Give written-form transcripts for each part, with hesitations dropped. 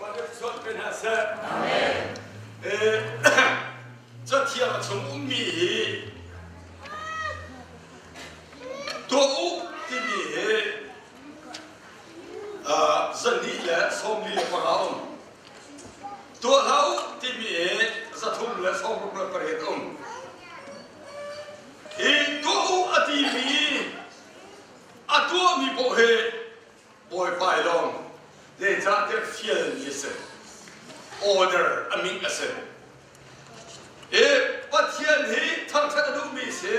Bawipa nih sual pe hna seh. Cathiang a chung ummi hi tuah u timi hi 245 um. Tuah hlah u timi hi 368 um. Hi tuah u a timi a tuahmi paoh hi Bawipa i lawm. Zeicahtiah fialmi a si. Order a min a si. I Pathian hi thangṭhat a duhmi si.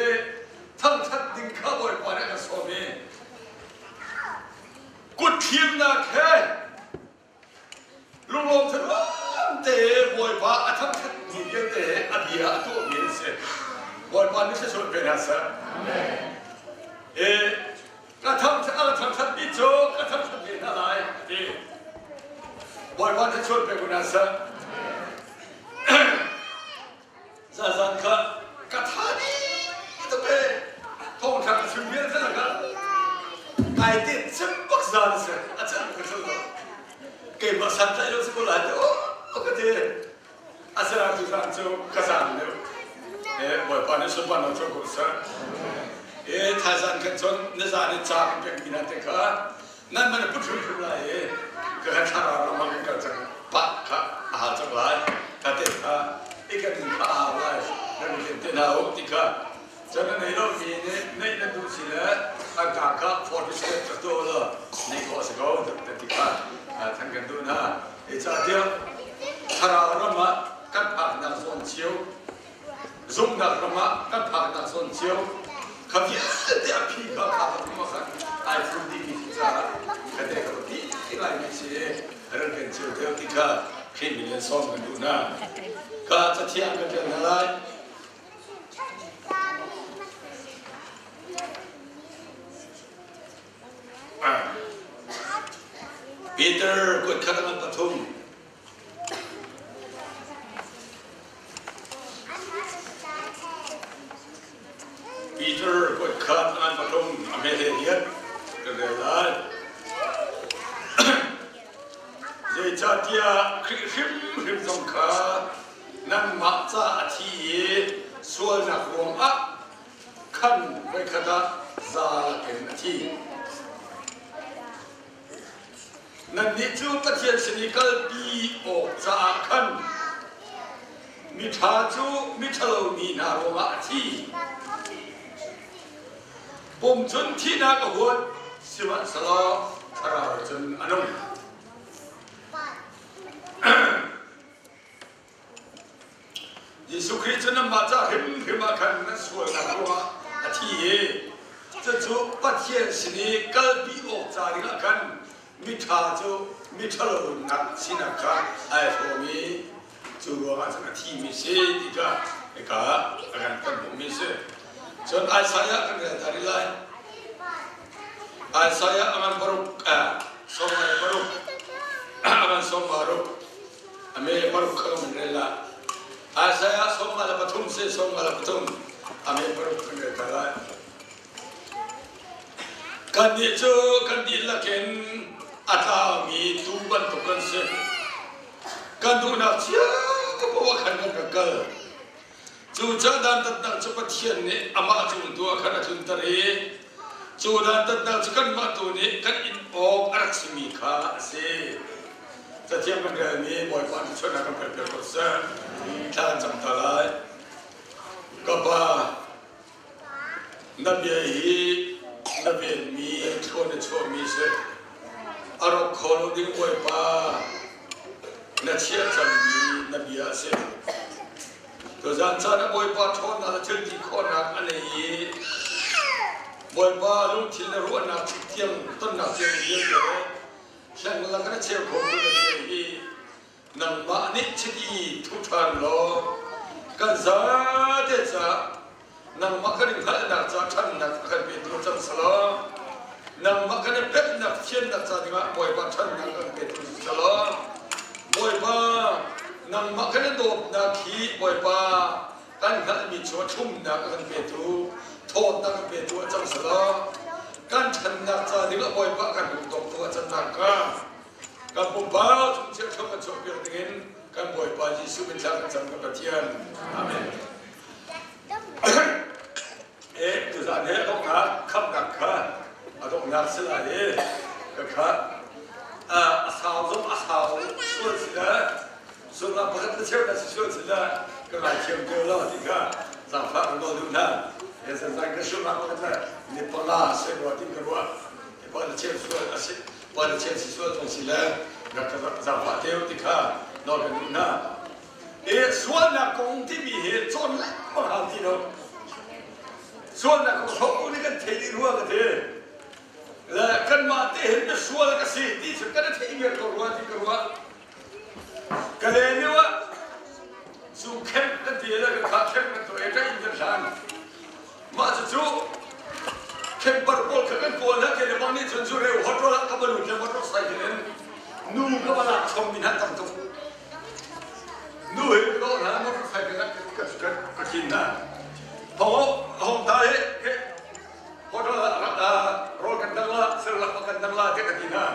Thangṭhat ding kha Bawipa nih a kan sawm i kut thlimnak he Lunglawm thanuam te Bawipa a thangṭhat mi vialte a bia a tuahmi an si. Bawipa nih thluachuah pe hna seh. I ka thangṭhat a thangṭhat mi cu ka thangṭhat ve hna lai a ti. Bawipa thluachuah pe ko hna seh. Zazan kha ka tha dih tuk e. Thawngṭha ka chim vialte lakah kai te cem bak zan a si. A cem ka cem lo. Keimah santlai lo si ko lai te oh ka ti. Asinain cu zan cu ka zan deuh. E Bawipa nih sunparnak co ko seh. E thaizan khan cun nizan i ca kan pekmi hna te kha nan man a put hrimhrim lai i ka kan thlarau ram ah kan kal cang pah kha a hal cang lai ka te kha i kan nun kha a hau lai nan ken te hna u ti kha cun na nei lomi nih neih na duh si le an ka kha 40 step ka tuah law nei khawh a si ko ti kha than kan duh hna i ca tiang thlarau ram ah kan phaknak zawn cio Zumhnak ram ah kan phaknak zawn cio kha vialte a phi kha kha pathum ah khan ai fun dihmi si caah ka te ka pi ngaimi si i rak kan cio deuh ti kha Khrih min in sawm kan duh hna. Ka cathiang ka ṭial hna lai. Peter kuat khat a pathum. Peter kuatkhat an pathum a hme he hian kan rel lai. Zeicahtiah Khrih hrimhrim zong kha nanmah ca a thi i sualnak ruangah khan voikhat ah za lakin a thi. Nannih cu Pathian sin i kalpi awk caah khan miṭha cu miṭhalo mi hna ruangah a thi. Pum cun thihnak a huat, sihmanhsehlaw thlarau cun a nung. Jesuh Khrih cu nanmah ca hrimhrim ah khan nan sualnak ruangah a thi i cucu Pathian sin i kalpi awk ca dingah khan miṭha cu miṭhalo nak sinak kha ai hrawm i cu ruangah cun a thimi si ti kha hika a kan kan hmuhmi si. Cun Isaiah kan rel ta rih lai. Isaiah a ngan paruk, 16, a ngan 16. A me paruk kha kan rel lai. Isaiah 53 se 53 a me paruk kan rel ta lai. Kannih cu kan dihlak in a tlaumi tuu bantuk kan si. Kan duhnak cio poah khan kan rak kal. Cu ca dantatnak cu Pathian nih amah cung tu ah khan a tlunter i cu dantatnak cu kanmah tu nih kan in awk a rak simi kha a si. Cathiang kan relmi Bawipa nih chawnh kan pek ko seh. Thla kan cam ta lai. Ka Pa, na bia hi na venmi thlawn na chuahmi si. A rawk kho lo ding Bawipa, na chiah cangmi na bia a si. Tuzaan caan ah Bawipa ṭhawnnak le thil ti khawhnak a nei i Bawipa lungthin le ruahnak tiang tonnak tiang vialte hleng lak in a cheu khotu na bia hi nangmah nih chiti thu ṭhan law kan zate caah nangmah kan i hngalhnak ca ṭhannak a kan petu cang selaw nangmah kan i peknak thiannak ca dingah Bawipa ṭhannak kan petu selaw Bawipa nangmah kan i dawtnak hi Bawipa kan hngalhmi cu a thlumnak a kan petu thawtnak kan petu a cang selaw kan ṭhannak ca dingah Bawipa kan hung dawtu a cannak ka. Kan pumpak chungchiah thlum kan chuahpiak dingin kan Bawipa Jesuh min thla kan cam kan Pathian. Amen. E tuzan he donghnak khamnak kha a donghnak si lai i ka kha a sau zong a sau sual si le sualnak pakhat le cheu na si sual si le ka ngaithiam te lo ti kha zaangfah ka nawl duh hna. He zan ka sualnak pakhat le ni panga se rua tin ka ruah. Ni pakhat le cheu sual a si pakhat le cheu si sual zong si le rak ka zaangfah te ti kha nawl kan duh hna. Hi sualnak kong timi hi cawn lengmang hau ti lo. Sualnak kong ho nih kan thei dih rua ka ti. Le kanmah te hin na sual ka si ti cu kan i theih viar ko rua ti ka ruah. Ka le lio ah zu khem kan ti le kan kha khem kan tuah i ka inn kan hlan. Mah cucu khembar pawl kha kan kawl hna ke le bang nih cun zu reu hot rol ah ka balut le motorcycle in nu ka va lak chom mi hna tam tuk. Nu he ka dawh hna motorcycle ka ka khin hna. Hong ta he he hotel rawl kan dang la serlak kan dang la te ka ti hna.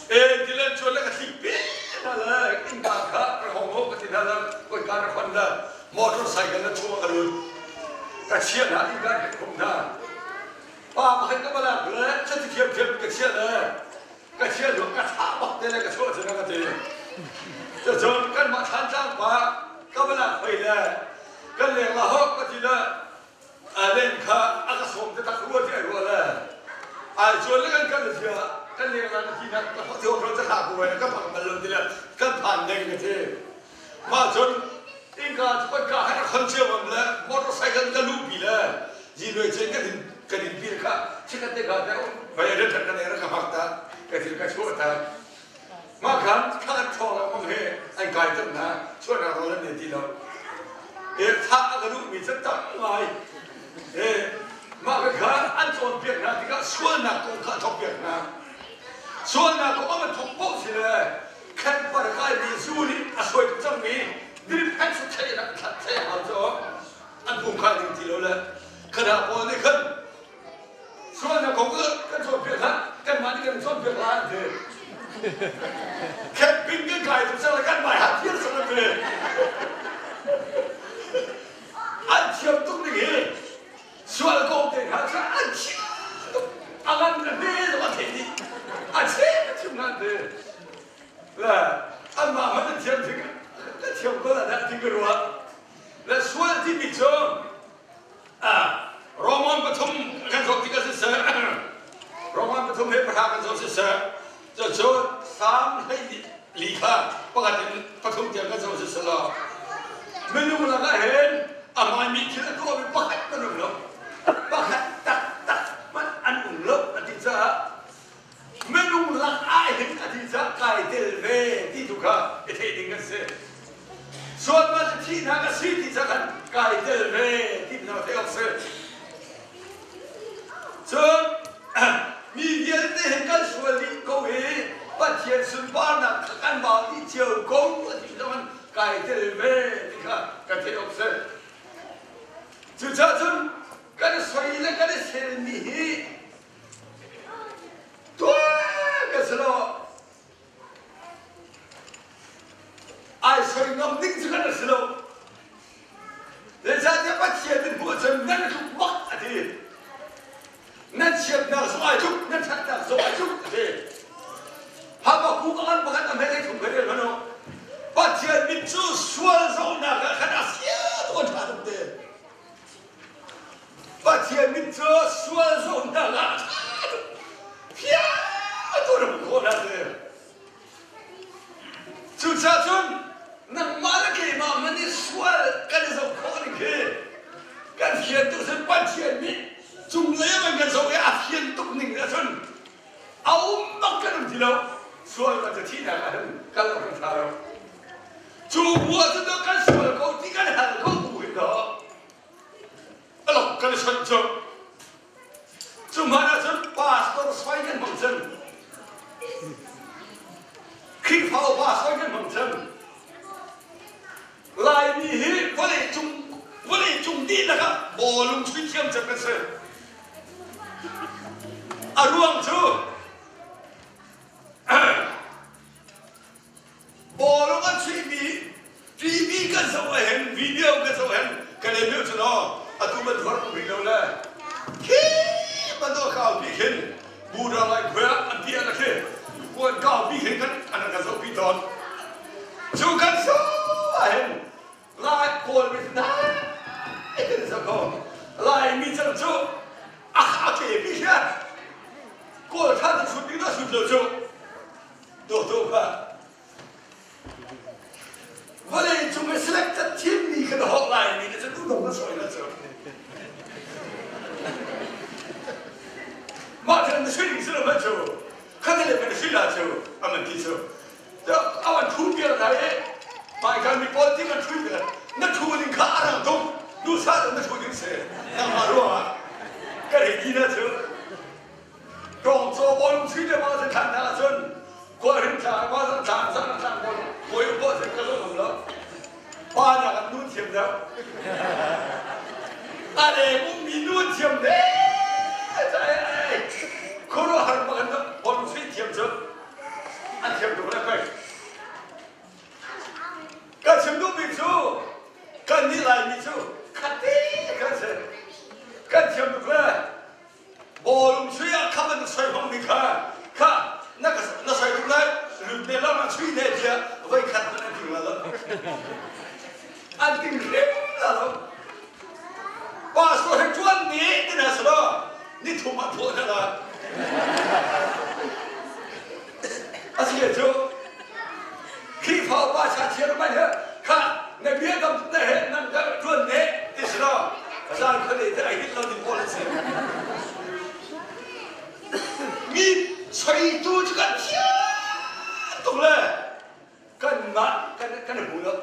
E tilen chuan le ka thli pi hna le innka kha ka hong ho ka ti hna le koi ka ra khon le motorcycle na chung ka lut. Ka chia hna innka ka khum hna. Pa pakhat ka balak le chati thiam thiam ka chia le ka chia lu ka thah bak te le ka chuah cun ka ti cucun kanmah Thlantlang pa ka va lak hoi le kan leng la hok ka ti le a len kha a ka sawm te tak rua ti ai rua le ai chuan le kan kal zia kan leng la na ti na ka ti ho ka thah ko ka phang bal lo ti le kan phan deng ka ti mah cun innka cu ka khan a khon cio ngam le motorcycle ka luh pi le zinoi chen kan in kan in pil kha chikat te ka te vai a rat kan ra ka hak ta ka thil ka chuah ta mah khan kha thong la mong he an kai tam na chuah na ro lan ne ti lo e tha a ka duh mi chan tam ngai e mah ka kha an cawn piak na tikah sualnak kong kha thok piak na sualnak kong a thok poh si le khenpar kaimi zu nih a suai tuk cangmi dirphen su thei rak thlat thei hau cu an pumkhai ding ti lo le khana pawl nih khan sualnak kong kan cawnpiak hlah kanmah nih kan cawnpiak la an ti camping kan kai tuk cang le kan mai hat thiam cang an ti an thiam tuk ning hi Sual ko te hna cu an chim tuk a ngan le hme zong a theih dih a chim a chim hna te le anmah hmanh an thiam thing ka thiam ko la dah ti ka ruah le sual timi cu Roman pathum kan zoh tikah siseh Roman pathum he pahra kan zoh siseh cucu Salm 12 kha pakhat in pathum tiang kan zoh siseh law minung lakah hin a hmaimi thil a tuahmi pakhat man um lo pakhat taktak hmanh an um lo a ti caah minung lak ah hin a ti caah kai tel ve ti tu kha i theih ding kan si sualnak le thihnak a si ti caah khan kai tel ve ti na theih awk si Cun mi vialte he kan sual dih ko i Pathian sunparnak kha kan bau dih cio ko a ti zong kai tel ve ti kha kan theih awk si. Cucaah cun kan soi le kan i selmi hi tuah kan si lo. Ai soi ngam ding cu kan si lo. Zeicahtiah Pathian nih hmuh cun nan tluk bak a ti. Nan chiatnak zong ai tluk, nan ṭhatnak zong ai tluk a ti. Habakkuk a ngan pakhat a hmel thum kha rel hmanh u. Pathian mit cu sual zohnak ah khan a sia tuk a ṭha tuk te. Pathian mit cu sual zohnak ah a ṭha tuk. Fia tu na hmuh khawh hna te. Cucaah cun nangmah le keimah hmanh i sual kan i zoh khawh ning hi kan fian tuk cun Pathian nih cunglei ah kan zoh i a fian tuk ning ahcun a um bak kan um ti lo sual kan cu thihnak ah hin kal awk kan ṭha lo cu bu ahcun kan sual ko ti kan hal ko bu hin dawh alok kan i sonh cu Cu hmanh ahcun pastor soi kan hmang cang. Khrihfa upa soi kan hmang cang. Laimi hi vawleicung vawleicung dihlak ah bawlung chuih thiam cem kan si. A ruang cu pi he kan an kan zoh pi tawn. Cu kan so ahhin Lai Kawl mi dai kan zoh ko. Lai mi cang cu a a ke pi he Kawl tha te chut ding dah chut lo cu. Dawh dawh kha. Vawlei cung i selected thimmi kha na holh laimi na cu duhdong na sawi na cu. Mah thil na sui ding si lo hmanh cu kha te le na sui la cu aman ti cu. Awan thu pial na i hmaikal mi pawl ti kan thui pial na thu ning kha a rang tuk nu sa na thu ding si nangmah ruangah ka rei ti na cu. Tawng caw bawlung sui le ma se than hna ahcun khuahrin thla ma zan thla zan thla bawl bawi um poh ka zo ngam lo. Pa na kan nu thiam deuh. A le um mi nu thiam de. Khuaruahhar ma kan bawlung sui thiam cu an thiam tuk le pei. Ka chim duhmi cu kan nih Laimi cu khat te kan si. Kan thiam tuk le Bawlung sui ah kha bantuk soi hmangmi kha kha na ka na soi tuk lai lut ne lam ah chui ne tiah voi khat hmanh an ting la lo. An ting hrim la lo. Pastor he ṭuan ni ti na si lo ni thum ah thawh hna la. A si cu Khrihfa upa cha thiar mai he kha na bia tam na he nang ka ṭuan ne ti si lo zan khuadei te ai hit lo ding pawl an si. Mi soitu cu kan thiam tuk le kanmah kan kan hmu lo.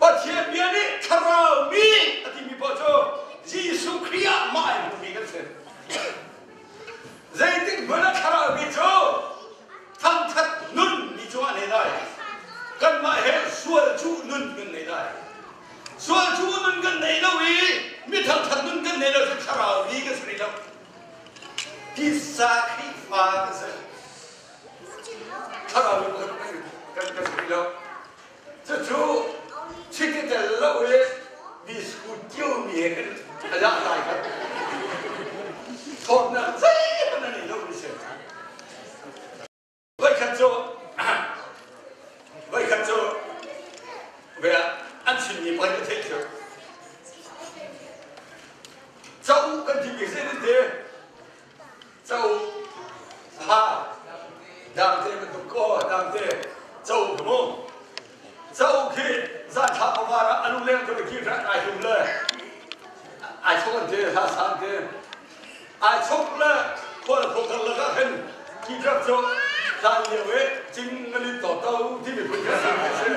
Pathian bia nih thlarau mi a timi paoh cu Jesuh Khrih ah mah ai hmumi kan si. Zeitik hmanh ah thlarau mi cu thangthat nun mi cungah nei lai. Kanmah he sual cu nun kan nei lai. Sual cu nun kan nei lo i mi thangthat nun kan nei lo cu thlarau mi kan si rih lo. Tisa Khrihfa kan si. Thlarau mi kan kan si rih lo. Cucu chiti tel lo i biscuit tiomi he kan a dah lai kha thawtnak zeihmanh an ei lo mi si. Voikhat cu voikhat cu ve an chimmi pakhat ka theih cu cauk kan timi zei nan ti Cauk ha dangte bantuk ko dangte cauk mu cauk hi zan thla pawar ah anu leng tu ki rak ai hum le ai chok an te ha san te ai chok le khual kho kar la ka khin ki rak chu hlan lio e ching ngali to to ti mi phun ka san se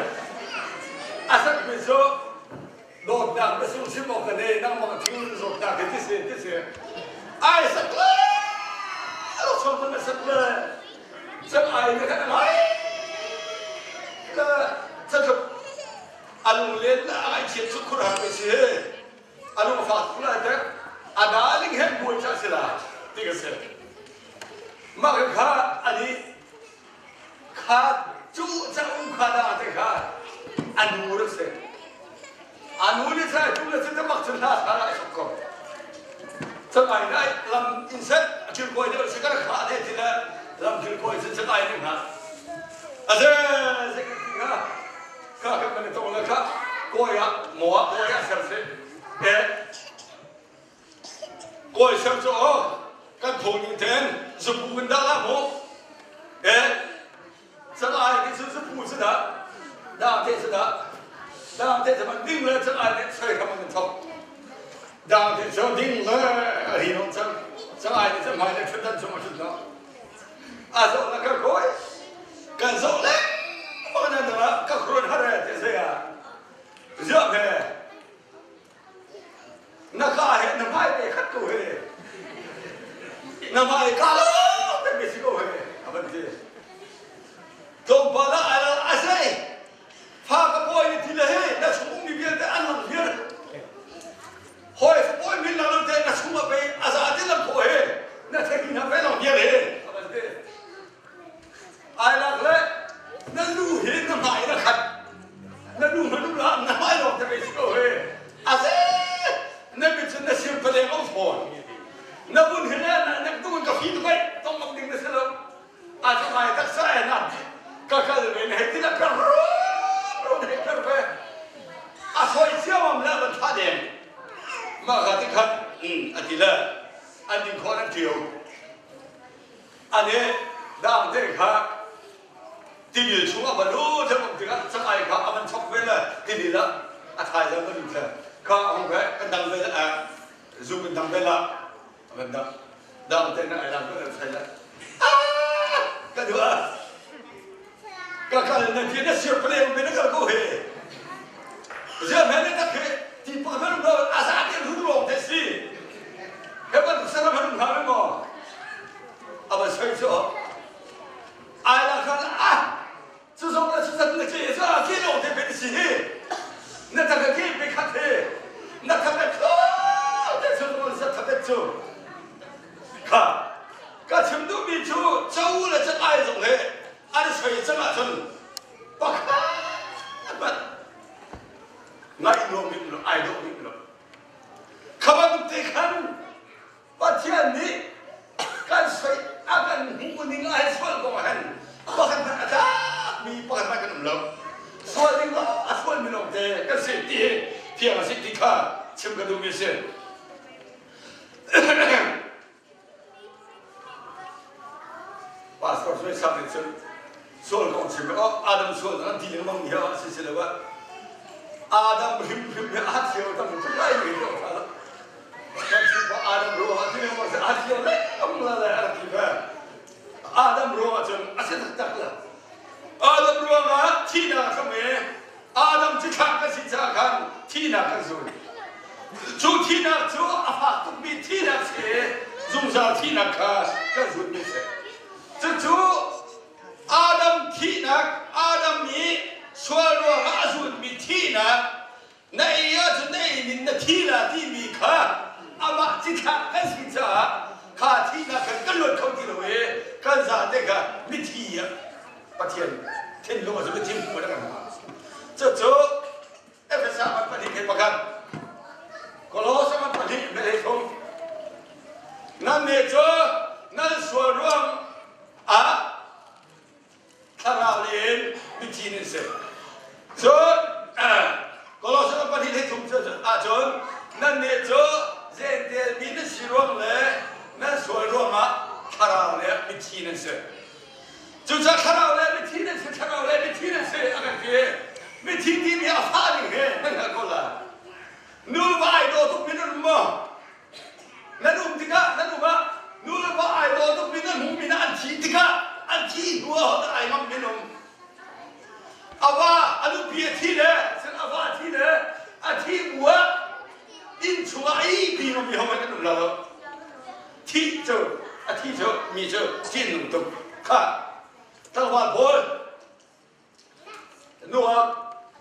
asak mi chu Dawtnak na sung chim awk ka nei nangmah thil zawtnak hi ti si ti si ai sak le chom na sak le cang ai na kan ngai le catluk alung len na ai chiat chu khur har pe si alung fa tu lai te adaling he buai cha sila ti ka si mah kha ani Kha cu cauk kha dah te kha a nu rak si. A nu nih sai tu le cu bak cun hla hla ai sok ko. Cangai nai lam in set a thil kawi deuh si kan kha te ti le lam thil kawi si cangai ning ha. A ze ze kan ti kha kha kan man tong le kha kawi ah mo ah kawi ah ser si. E Kawi ser cu aw kan phung ning ten zupu kan dah la mu. Eh cangai ti cu zupu si dah dah te si dah dah te cu ding le cangai nih soi hram an thok. Dang te cu ding le ri nong cang cangai nih cu hmai le ṭhutdan cung a ṭhut lo. A zoh na ka kawi kan zoh lengmang na dang ka khuaruat har eh ti zei ah ziah he Na ka he na hmai te khat ko he. Na hmai ka lo te mi si ko he a van ti. Tlawmpal ah a a sei. Fa ka pawi ni thi le he na chung ummi vialte an lang viar. Hawi fa pawi min lang lo te na chung ah pei a za te lang kho he na thei na pe lang viar he a van ti. Ai lak le na lu hi na hmai na khat. Na lu hmanh um la na hmai lawng te si ko he. A se na mit cun na sir paleng um fawn. Na vun hi le na nek tu ka fi tu kai tong bak ding na si lo. A cu mai in hei ti na per ro hei per ve. A soi ciamam le van tha deng. Mah kha ti khat a ti le an ding khawh an ṭio. Ane dang te kha tidil chung a va lut he um tikah cang-ai kha a van chok ve le tidil ah a thaizang va lut le kha a hung ve kan dang ve le zu kan dang ve la a van dang dang te na ai lang kan sai la ka dua ka kal na ti na sir pale um na kal ko he zia me na tak he ti pa ma no a za te ru rong te si he ban saram han ha mo a va soi cho ai la khan a cu zong le cu zat le ke cu a ke lawng te pe si hi na tak a ke pe khat he na tak a kho te cu zong sa thapet cu kha ka chim duhmi cu cho le cak ai zong he an soi cang ahcun pakhat hmanh ngaih nuam bik lo ai dawh bik lo kha bantuk te khan Pathian nih kan soi a kan hmuh ning ah hin sual kong ah hin pakhat hmanh a tlakmi pakhat hmanh kan um lo. Sual ding a sualmi lawngte kan si ti hi thiang a si ti kha chim ka duhmi a si. Pastor Sui Sang nih cun sual kong chim oh Adam sual an ti lengmang mi ha si si lo ah Adam hrimhrim hi a thio tam tuk lai mi ko tha lo kan chim pa Adam ruang ah ti lengmang si a thio lengmang la lai a ti ve Adam ruang ah cun a si taktak la Adam ruang ah thihnak a hram i Adam cithlah kan si caah khan thihnak kan zul. Cu thihnak cu a fak tukmi thihnak si i zungzal thihnak kha kan zulmi a si. Cucu Adam thihnak, Adam nih sual ruangah a zulmi thihnak, na ei ahcun na ei ning na thi la timi kha amah cithlah kan si caah kha thihnak khan kan luat kho ti lo i kan zate kha mithi ah Pathian thinlung a si mi thinlung a kan hma. Cucu Efesa man pahnih he pakhat Kolosa man pahnih me he thum nan ne cu nan sual ruang ah thlarau in mithi nan si. Cun Kolosa man pahnih he thum cu ahcun nan ne cu Jentail mi nan si ruang le nan sual ruangah thlarau le mithi nan si. Cucaah thlarau le mithi nan si, thlarau le mithi nan si a kan ti. Mithi timi a fah ning he nan hngalh ko lai. Nu le va ai daw tuk mi nan um maw? Nan um tikah nan um ah nu le va ai daw tuk mi nan hmuh mi na an thi tikah an thi hnu ah hot ai ngam min um. A va a nupi a thi le sin a va a thi le a thi bu ah inn chungah a ihpi ngam mi ho hmanh an um lo. Thih cu a thi cu mi cu thinlung tuk kha tlangval pawl nuak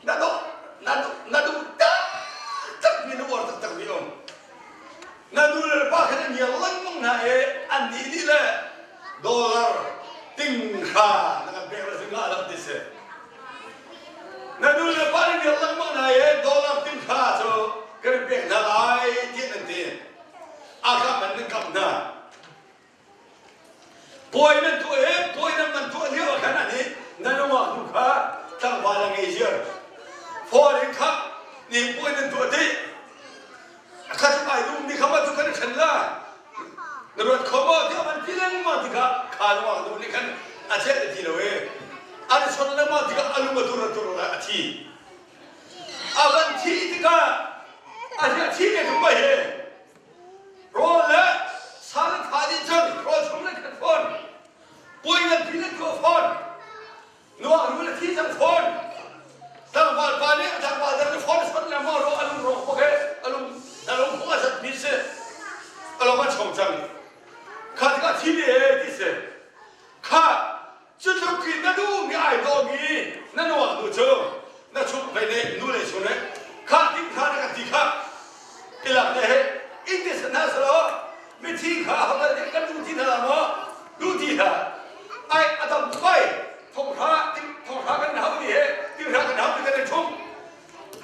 na duh na duh na duh taktak mi na uar taktak mi um na nu le pa khan an ngiar lengmang hna i an nih nih le dollar ting hra na kan pek la singa lo ti si na nu le pa nih ngiar lengmang hna i dollar ting hra cu kan pek hna lai tiah nan ti A kam an nan kamh hna. Puai nan tuah i puai nan man tuah lio ah khan ani nan nungak nu kha tlangval a ngei ziar. Phone in kha ni puai nan tuah dih. Kha cu ai dum ni kha ma cu kan i ṭhen la. Na ruat kho maw tiah man ti lengmang tikah kha nungak nu nih khan a celh ti lo i an son lengmang tikah a lung a tur a tur a thi. A van thih tikah a hi a thi ve tung mai hi. Rawl le sa le tha dih cun rawl chung le khat fawn. Puai ngan pi le tuah fawn. Nuah nu le thi cang fawn. Tlangval pa nih a tlangval dang le fawn son le maw ro a lung rawk bak he a lung a lung hung a zat mi si. A lung a chong cang. Kha tikah thi ve ti si. Kha Cutluk in na duhmi ai dawmi na nuak nu cu na chung hlei nih nu lei chung nih kha ting kha na kan ti kha tilak ne he in ti san hna selaw mithi kha hodah nih kan duh ti hna la maw duh ti hlah ai a tam tuk ai thonghra ting thonghra kan hau ni he tinghra kan hau ni kan i thum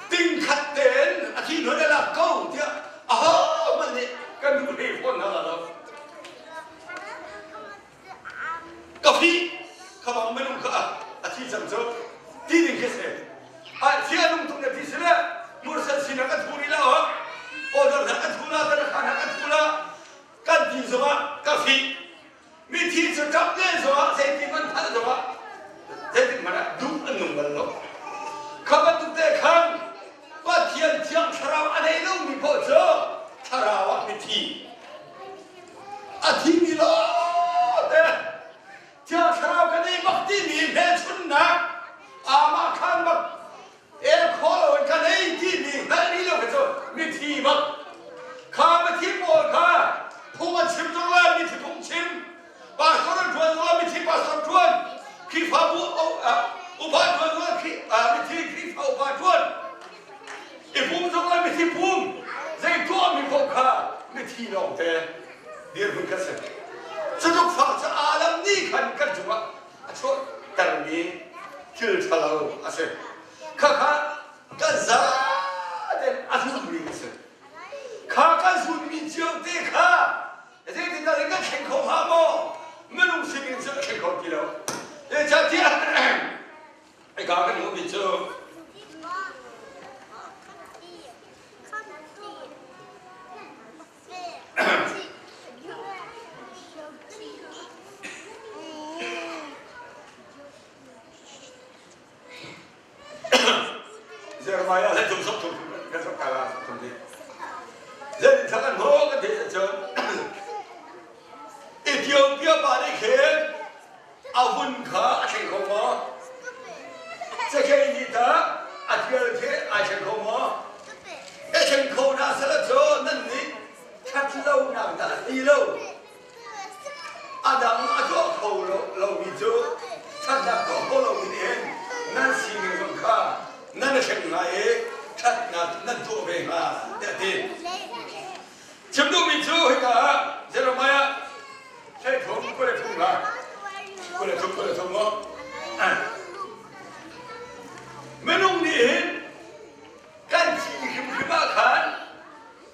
ting khat tein a thi hnuai na lak ko tiah aho hmanh nih kan duh hlei fawn hna la lo Ka fi kha bang minung kha a thi. thi cang cu ti ding khi si. Ai thi a nung tuk na ti si le mursan sinak kan thu rih la o. Order hna kan thu la, tanakha hna kan thu la. Kan ti zongah ka fih. Mithi cu ṭap len zongah zeiti hmanh phalh zongah zeitik hmanh ah duh an nung bal lo. Kha bantuk te khan Pathian Thiang Thlarau a nei lomi paoh cu thlarau ah mithi a thimi lawngte Thiang Thlarau ka nei bak timi hmelchunhnak amah khan bak El kho lo in ka nei timi hngalh rih lo kha cu mithi bak. Kha mithi pawl kha phung an chim tuk lai mithi phung chim. Pastor an ṭuan tuk lai mithi pastor ṭuan. Khrihfabu upa ṭuan tuk lai mithi Khrihfa upa ṭuan. I pum tuk lai mithi pum. Zei tuahmi paoh kha mithi lawngte dirhmun kha si. Cutluk fak cu Adam nih khan kan cungah a chuahtermi thil ṭhalo a si. Khakha kan zaten a zummi a si. Kha kan zummi cio te kha zeitindah kan thleng kho hnga maw? Minung sining cu a thleng kho ti lo. Zeicahtiah hika kan hmuhmi cu Jeremiah le tum sok thum kan sok kala thum di. Zetin thla kan hmuh kan theih ahcun Ethiopia pa nih khin a vun kha a thleng kho maw? Cakei nih tah a thial khi ai thleng kho maw? A thleng kho na sala cu nan nih ṭhat lonak dah ti lo. A dang a tuah kho lomi cu ṭhatnak tuah kho lomi nih hin nan sining zong kha nan i thleng hnga i ṭhatnak nan tuah ve hnga tiah a ti. Chim duhmi cu hika ah Jeremiah 13 23 hna 23 23 maw minung nih hin kan thi hrimhrim ah khan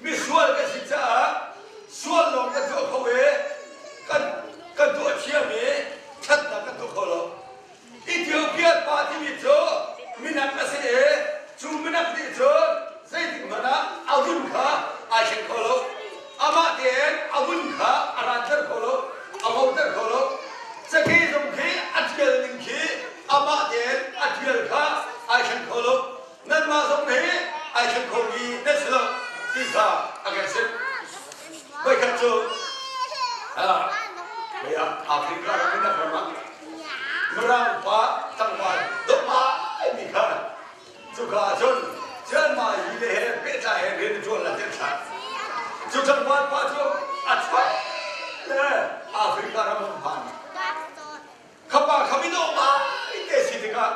misual kan si caah sual lawng kan tuah kho i kan kan tuah thiam i ṭhatnak kan tuah kho lo. Ethiopia pa timi cu minak a si i cu minak nih cun zeitik hmanh ah a vun kha ai thleng kho lo. Amah tein a vun kha a ranter kho lo, a ngoter kho lo. Cakei zong khi a ṭial ning khi amah tein a ṭial kha ai thleng kho lo. Nanmah zong hi ai thleng khomi nan si lo ti kha a kan chimh. Voikhat cu Africa ram in ram ah Mirang pa tlangval dawh mi kha cuka ah cun Chiangmai hi le he pehtlai he rian a ṭuan la tiah thlah. Cu tlangval pa cu a chuah le Africa ram a phan. Khapa kha midawh ngai te si tikah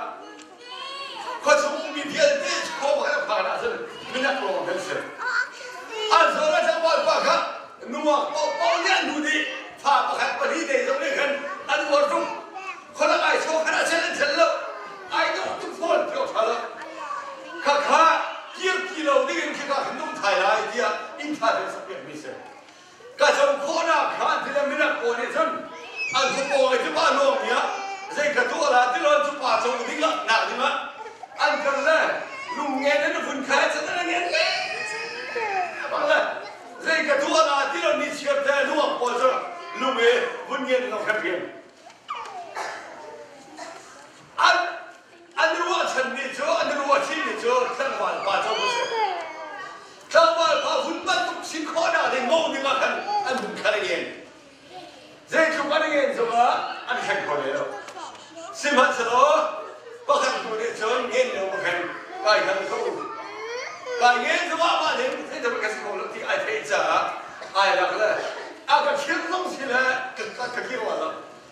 khuachung mi vialte khua pakhat a phan ahcun minak lawng kan si. An zawn a tlangval pa kha nungak paohpaoh nih an hnu dih fa pakhat pahnih te zong nih khan an uar tuk. Khualak ai chaw khan a chel an chel lo. Ai dawh tuk fawn ti awk ṭha lo. Khakha kir ti lo ding in khika khan nung thai lai tiah inn ṭha te sak piak mi si. Ka zoh khawhnak kha an ti le minak pawl nih cun an khuapaw i cupa nuammi ah zei ka tuah la ti lo cu pa co ding ah nak ding ah an kal le lungngen in vun khai cun an ngen le bang le zei ka tuah la ti lo ni chiar te luang pawl cu lung i vun ngen lo khan rian an An ruahchanmi cu an ruahchinmi cu tlangval pa co a si. Tlangval pa vun bantuk si khawhnak ding mo ding ah khan an vun khan a ngen. Zeitluk an ngen zongah an thleng kho le lo. Sihmanhsehlaw pakhat hnu nih cun ngen lo khan kai khan ko. Kai ngen zongah mah nih zeitluk ka si kho lo ti ai theih caah ai lak le a ka khir zong si le ka ka kir wa lo.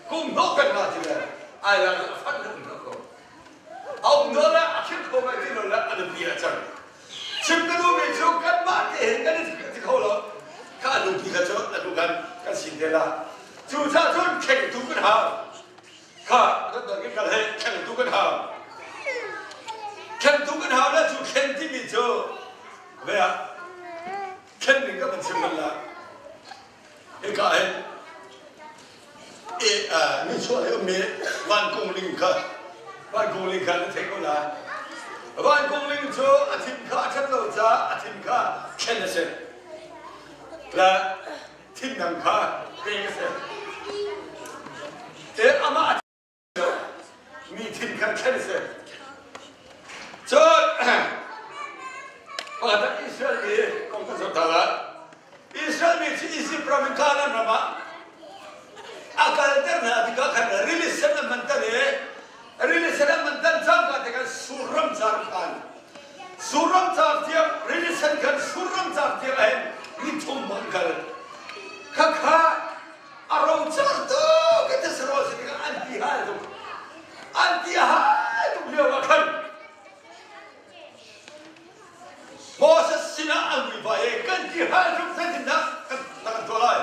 Kum hnawh kan ngah ti le ai lak a fanh um hnawh ko. A um nawl le a khirh kho mai ti lo le a nupi a cang. Chim ka duhmi cu kanmah te hin kan i ti kho lo. Kha a nupi kha cu atu kan kan sin te la. Cucaah cun thlengtu kan hau. Kha kan kan kan he thlengtu kan hau. Thlengtu kan hau le cu thlen timi cu ve ah thlen ning ka van chim bal la. Hika hin nichuah lei ummi vankung ling kha. Van Kung Ling kha na theih ko lai. Van Kung Ling cu a thin kha a ṭhat lo caah a thin kha thlen a si. Le thin dang kha pek a si. Te amah a mi thin khan thlen a si. Cun pakhat Israel mi kong kan zoh ta lai. Israel mi cu Izipt ram in Kanaan ram ah a kalter hna tikah khan rili sen an man tan i rili sen an man tan cangka te khan Sur ram car khan Sur ram car tiang rili sen khan Sur ram car tiang ah hin ni thum an kal. Khakha a rocar tuk i tisaraw si tikah an ti hal tuk. An ti hal tuk lio ah khan Moses sinah an vuivai i kan ti hal tuk zeitindah kan na kan tuah lai?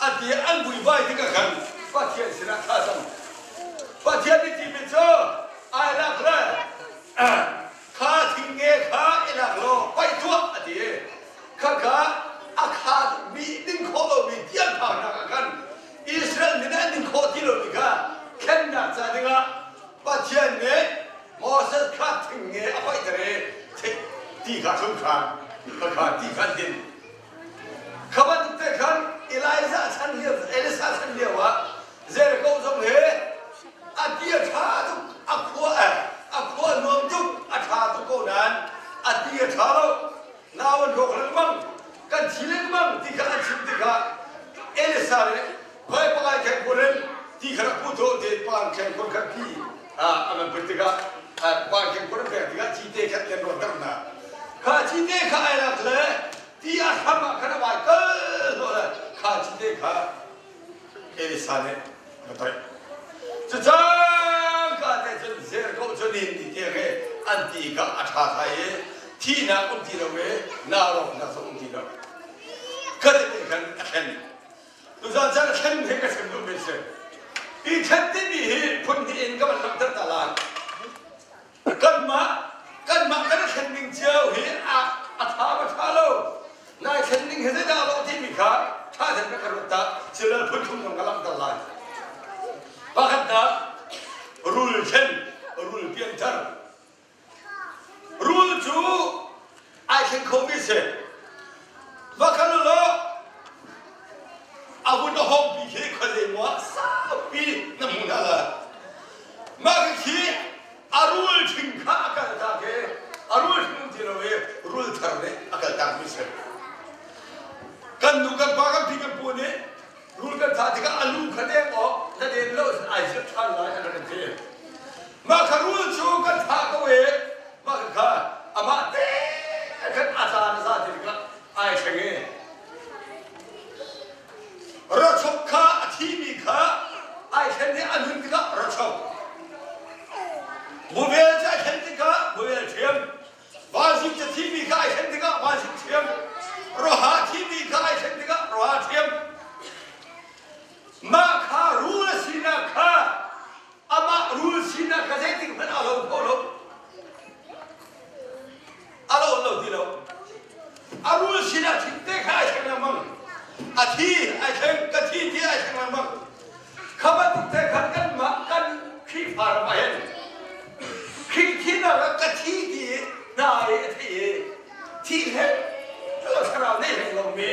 An ti i an vuivai tikah khan Pathian sinah thla cam. Pathian nih timi cu ai lak le kha thingnge kha i lak law paih tuah a ti i khakha a kha mi ding khawh lomi tianphaknak ah khan Israel mi nih an ding khawh ti lomi kha thlennak ca dingah Pathian nih Moses kha thingnge a paihter i ti kha thlum ṭhan khakha ti kha an din. Kha bantuk te khan Elijah chan lio Elisa chan lio ah Jericho zong hi a ti a ṭha tuk a khua a khua nuam tuk a ṭha tuk ko nain a ti a ṭha lo nau an rawk lengmang kan thi lengmang ti kha an chim tikah Elisa nih khoi pakai kheng kun in ti kha rak pu to ti pan kheng kun kha ti a man put tikah pan kheng kun an pek tikah cite khat kan ruat ter hna kha cite kha ai lak le ti a hram ah khan a vai kal hnawh le kha cite kha Elisa nih a toih. Cucangka te cun Jericho cu nin ti tiang he an ti kha a ṭha thai i thihnak um ti lo i naurawknak zong um ti lo. Kha te khan a thlen. Tuzaan caan a thlen he ka chim duhmi si. Hi thlen timi hi phun hnih in ka van langhter ta lai. Kanmah kanmah kan i thlen ning cio hi a a tha ma tha lo. Nai thlen ning hi zeidah a lawh timi kha tha ten ka ruat ta cilal phun thum zong ka langhter lai. Pakhatnak rul thlen, rul pianthar. Rul cu ai thleng khomi si. Va kal u law a vun a hawngpi khi khuazei maw ah saupi na hmu hna lai. Mah khi a rul ṭhing kha a kal tak i a rul ṭhing um ti lo i rul thar nih a kal takmi si. Kan nu kan pa kan pi kan pu nih rul kan thah tikah a lu kha deng awk na den lo ai ziak ṭhan lai an rak kan ti. Mah kha rul cu kan thah ko i mah kha amah te khan a caan a za ti tikah ai thleng i rachok kha a thimi kha ai thlen i a nun tikah rachok muvel cu ai thlen tikah muvel ṭhiam vanzing cu thimi kha ai thlen tikah vanzing ṭhiam roha thimi kha ai thlen tikah roha ṭhiam mah kha rul a sinak kha amah rul sinak kha zeitik hmanh a lo kho lo a lo lo ti lo a rul sinah thinte kha ai thleng lengmang a thi ai thleng ka thi ti ai thleng lengmang kha bantuk te khan kanmah kan Khrihfa ram ah hin Khrih thinak ah ka thi ti hna i a thi i thi he thlarau nei hleng lomi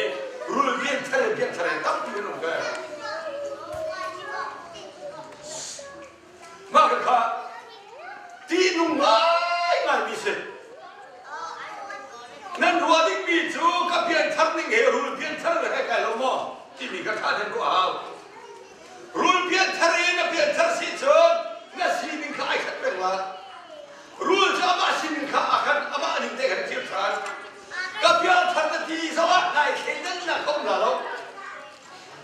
rul bian thar bian thar tampi an um ve Mah kha ṭihnung ngaingaimi si. Nan ruah dingmi cu ka pianthar ning he rul pianthar he kai lo maw timi kha ṭha tein ruah a hau. Rul pianthar i na pianthar si cun na sining kha ai khat peng lai. Rul cu amah sining kha a khan amah ning te khan a thir ṭhan. Ka pianthar na ti zongah nai thleidannak kha um la lo.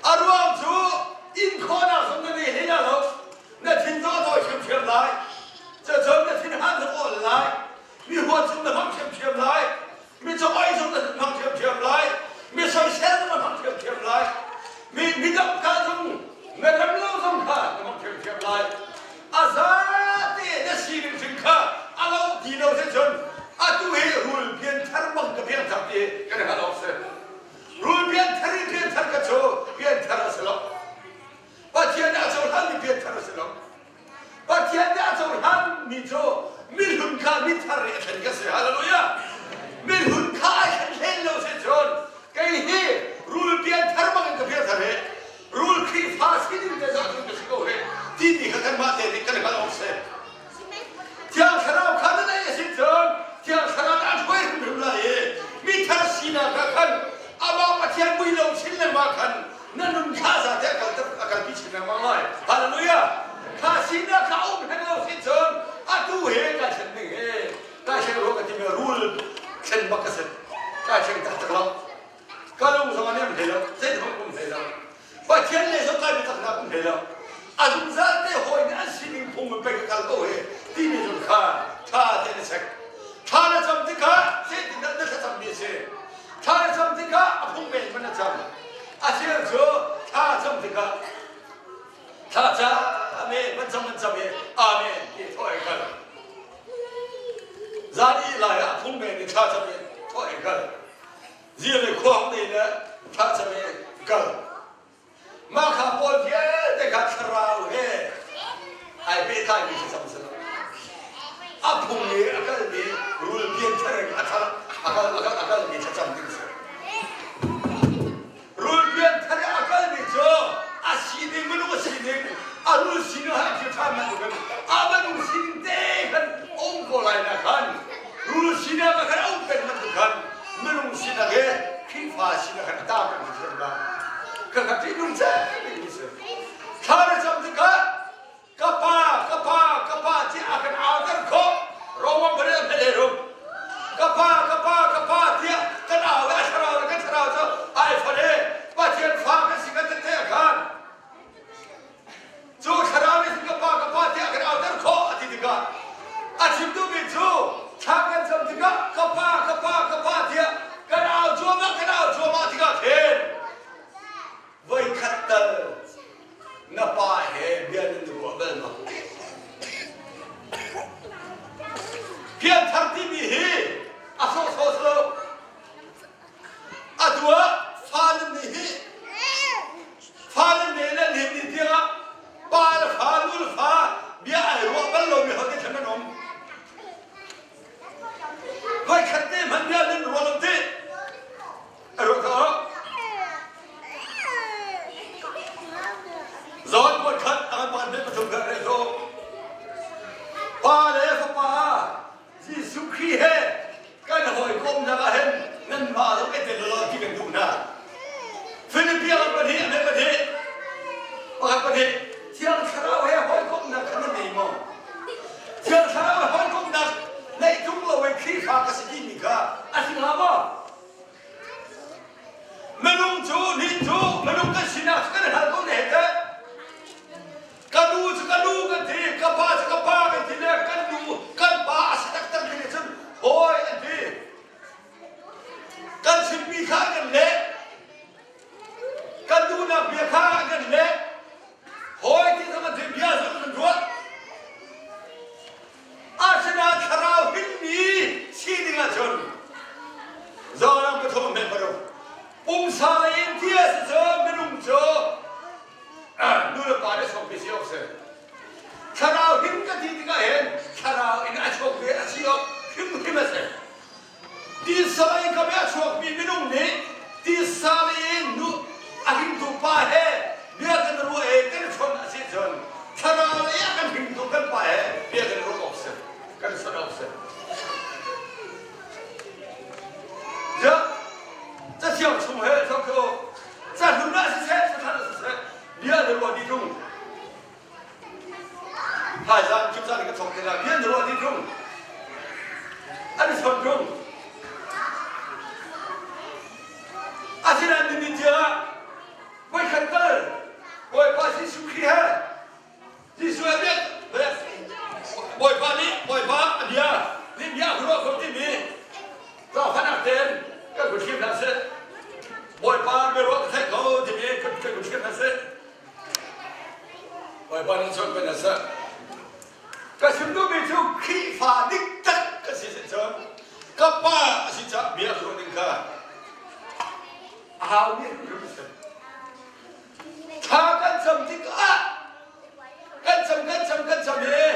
A ruang cu inn khawhnak zong na nei hlei lo. Na thin zong a tawi ṭhiamṭhiam lai. Cucun na thinhan zong a ol lai. Mi huat zong na hmang ṭhiamṭhiam lai. Mi cawaih zong na hmang ṭhiamṭhiam lai. Mi soisel zong na hmang ṭhiamṭhiam lai. Mi midang ka zong na rem lo zong kha na hmang ṭhiamṭhiam lai. mithar i a thlen ka si. Hallelujah! Mihlun kha ai thlen hlen lo si cun kei hi rul pianthar bangin ka pianthar hi rul Khrihfa sining te zah ka si ko hi timi kha kanmah te nih kan hngalh awk si. Thiang Thlarau kha na neih a si cun Thiang Thlarau nih an hruai hrimhrim lai i mithar sinak ah khan amah Pathian mui lo chin lengmang khan na nun kha zate a kalpi chin lengmang lai. Hallelujah! Kha sinak kha a um hleng lo si cun atu he kai thlen ding he kai thleng rua ka timi rul thlen bak ka si. Kai thleng taktak lo. Ka lung zong a nem hlei lo. Zeithmanh um hlei lo. Pathian le zong kai biataknak um hlei lo. A zungzal te hawi nih an sining phung in pei ka kal ko hi timi zong kha ṭha tein a chek. Thla na cam tikah zeitindah na thlacammi a si? Thla na cam tikah a phung men man na cam. A cheu cu thla cam tikah thla ca amen man cam man cam i amen ti thawh ei kal. Zan ih lai ah a phung men in thla cam i thawh ei kal. Zia le khuang nei le thlacam i kal. Mah kha pawl vialte kha thlarau he ai pehtlaimi thlacam si lo. A phung i a kalmi rul pianthar in a thar a kal a kal a kalmi thlacam ding si. Rul pianthar i a kalmi cu a sining minung a sining a rul sining ha thil ṭha bantukin a minung sining te khan um ko lai na khan rul sinak ah khan a um peng bantuk khan minung sinak he Khrihfa sinak khan a ta peng mi thiam la ka ka ṭihnung cem mi si. Thla na cam tikah ka pa ka pa ka pa tiah a kan auter khawh Roman pale pale rum ka pa ka pa ka pa tiah kan au i a thlarau le kan thlarau cu ai fale Pathian fa kan si kan tete a khan cu thlarau nih ka pa ka pa tiah kan auter khawh a ti tikah a chim duhmi cu thla kan cam tikah ka pa ka pa ka pa tiah kan au cuahmah kan au cuahmah tikah khin voikhat tal na pa he bia nan ruah bal ma? Pianthar timi hi a sawhsawh si lo. A dua fa nan nih hi fa nan ne le nih ni tiangah pa le fa nu le fa bia ai ruah bal lomi ho te khan nan um. Voikhat te hmanh bia nan ruah lo ti. A ruah kha Zawn kuat khat a kan pan pathum kha reh to. Pa le fapa Jesuh Khrih he kan hawikomnak ah hin nanmah zong i tel law ti kan duh hna. Philippi ah pahnih a pahnih pakhat pahnih Thiang Thlarau he hawikomnak kha nan nei maw? Thiang Thlarau he hawikomnak neih tung lo in Khrihfa ka si timi kha a si hnga maw? Minung cu nih cu minung kan sinak cu kan i hngal ko ne teh. Ka nu cu ka nu kan ti, ka pa cu ka pa kan ti le kan nu kan pa a si taktak mi nih cun hawi an ti. Kan chimmi kha an kan leh. Kan duhnak bia kha an kan leh. Hawi ti zong an ti, bia zong an ruah. Asinain thlarau hinmi sining ahcun zawnang pathum hme paruk pumsa lei in ti a si cun minung cu nu le pa nih sawmpi si awk si. Thlarau hin ka ti tikah hin thlarau in a chuakmi a si awk hrimhrim a si. Tisa lei kam i a chuakmi minung nih tisa lei in nu a hringtu pa he bia kan ruah i kan i chawnh a si cun thlarau lei ah kan hringtu kan pa he bia kan ruah awk si, kan i chawnh awk si. Ziah cathiang chung he thok cu cahlun ah siseh cathar ah siseh bia na ruah dih tung. Thaizang cu caan ka thawk te lai bia na ruah dih tung. An i chawnh tung. Asinain nihin tiangah voikhat tal Bawipa Jesuh Khrih he Jesuh he biak Bawipa nih Bawipa a bia nih bia a ruah kho timi zaangfahnak tein kan kun hrim hna sih. Bawipa biaruah ka theih ko timi kan kun hrim hna sih. Bawipa nih chawnh kan seh. Ka chim duhmi cu Khrihfa dik tak ka si si cun ka pa a si caah bia ruah ding kha a haumi hrimhrim a si. Thla kan cam tikah kan cam kan cam kan cam i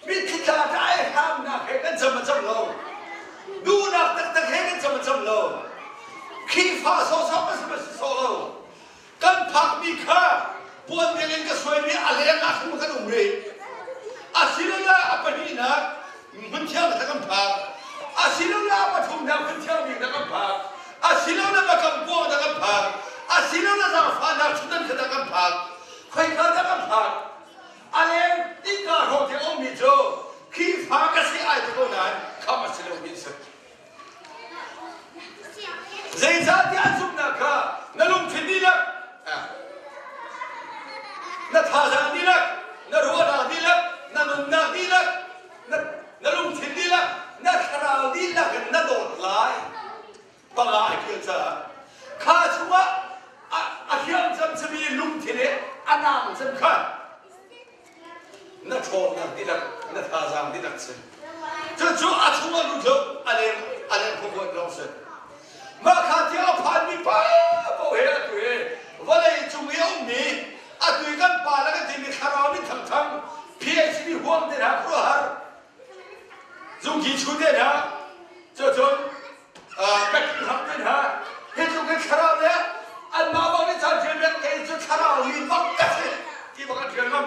mitthli tla ṭai hramnak he kan cam. Khrihfa sawsawh kan si ma si sawh lo. Kan phakmi kha puan ding in ka suaimi a leng ah khan kan um rih. Asilole a pahnihnak hmunthiang kha kan phak. Asilole a pathumnak hmunthiang bik kan phak. Asilole biakam kuang dah kan phak. Asilole zaangfahnak ṭhutdan kha dah kan phak. Khoika dah kan phak. A leng innka hrawng te a ummi cu Khrihfa ka si ai ti ko nain khamh a si lomi an si. Zeicahtiah an zumhnak kha na lungthin dihlak, na thazaang dihlak, na ruahnak dihlak, na nunnak dihlak, na lungthin dihlak, na thlarau dihlak in na dawt lai. Panga a kil caah kha chungah a hriam cem lungthin he a nang cem kha na ṭhawnnak dihlak na thazaang dihlak si. Cucu a chungah lut lo a leng a leng khuabuan lawng si. Mah kha tiang a phanmi pa paoh he atu hi vawlei cung i a ummi atu i kan pa le kan timi thlarau min thangthang PhD huam te hna khuaruahhar zungki chu te hna cucun Ka hram te hna hi cu kan thlarau le anmah bang nih caan ṭial bek kei cu thlarau mi bak ka si ti bak an ṭial ngam.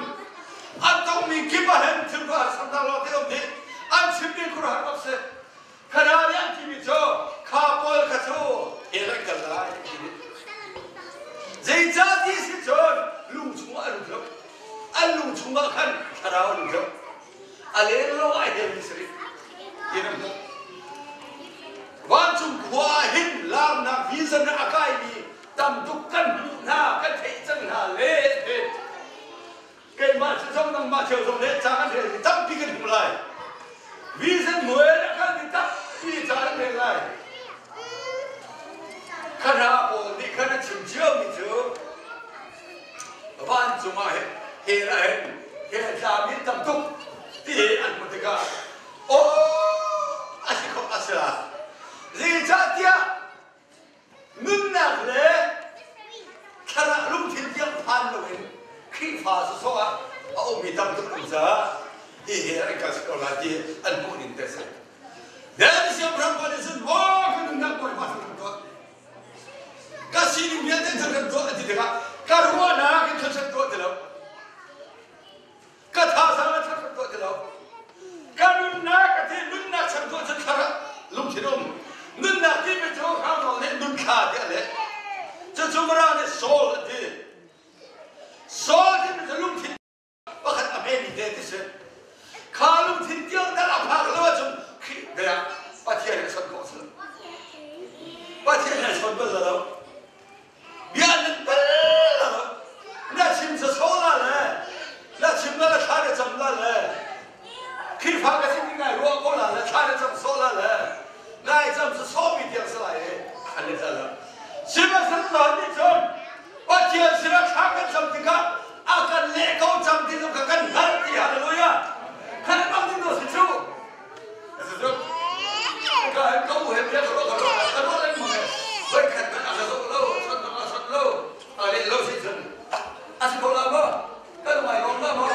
An tongmi kip ah hin thil khuaruahhar samnak lawng te um dih. An chimmi khuaruahhar bak si. Khana nih an timi cu kha pawl kha cu hell an kal lai ti dih. Zeicah ti si cun lung chungah an lut lo. An lung chungah khan thlarau an lut lo. A leng lo ai helmi si rih. Ti nan hmuh. Vancung khua ah hin larnak vision a kaimi tam tuk kan hmuh hna, kan theih cang hna le ti. Keimah cu zong nangmah cio zong nih ca kan rel mi tampi kan hmuh lai. Vision hmuh in a kalmi tampi ca kan rel lai. Khana pawl nih khan a chim ciomi cu vancung ah hin hell ah hin hell tlami tam tuk ti an hmuh tikah aw a si kho a si la. Zeicahtiah nunnak le thlarau lungthin tiang phan loin Khrihfa sawsawh ah a ummi tam tuk an caah hi he an kal si ko lai ti an hmuh ning te si. Then siangpahrang pa nih cun maw ka nunnak Bawipa cu kan tuah. Ka sining vialte cu kan tuah an ti tikah ka ruahnak in thil tuah ti lo. Ka thazaang a thar tuah ti lo. Ka nunnak a ti nunnak chan tuah cun thar lungthin um. Nunnak timi cu hrangnawl nih nunthla ti a leh. Cucu Mara nih soul a ti. Soul timi cu lungthin pakhat a hmemi te ti si. Kha lungthin tiang dal a phak lo ahcun Khrih bia Pathian he son khawh a si lo. Pathian he son bal lo. Bia nan bal lo. Na chim sawsawh la le na chim la le thla na cam la le Khrihfa ka si ti ngai ruah ko la le thla na cam sawh la le nai cam sawsawh mi tiang si lai i an i tel lo. Sihmanhsehlaw nih cun Pathian sinah thla kan cam tikah a kan leh ko cang ti zong kha kan hngalh ti hallelujah. Khan bang ding si cu. Ka ka u he bia ka ruah ka ruah ka ruah lengmang he voi khat hmanh a ka zoh lo chawnh zong a chawnh lo a leh lo si cun a si ko la maw ka lung ai lawm la maw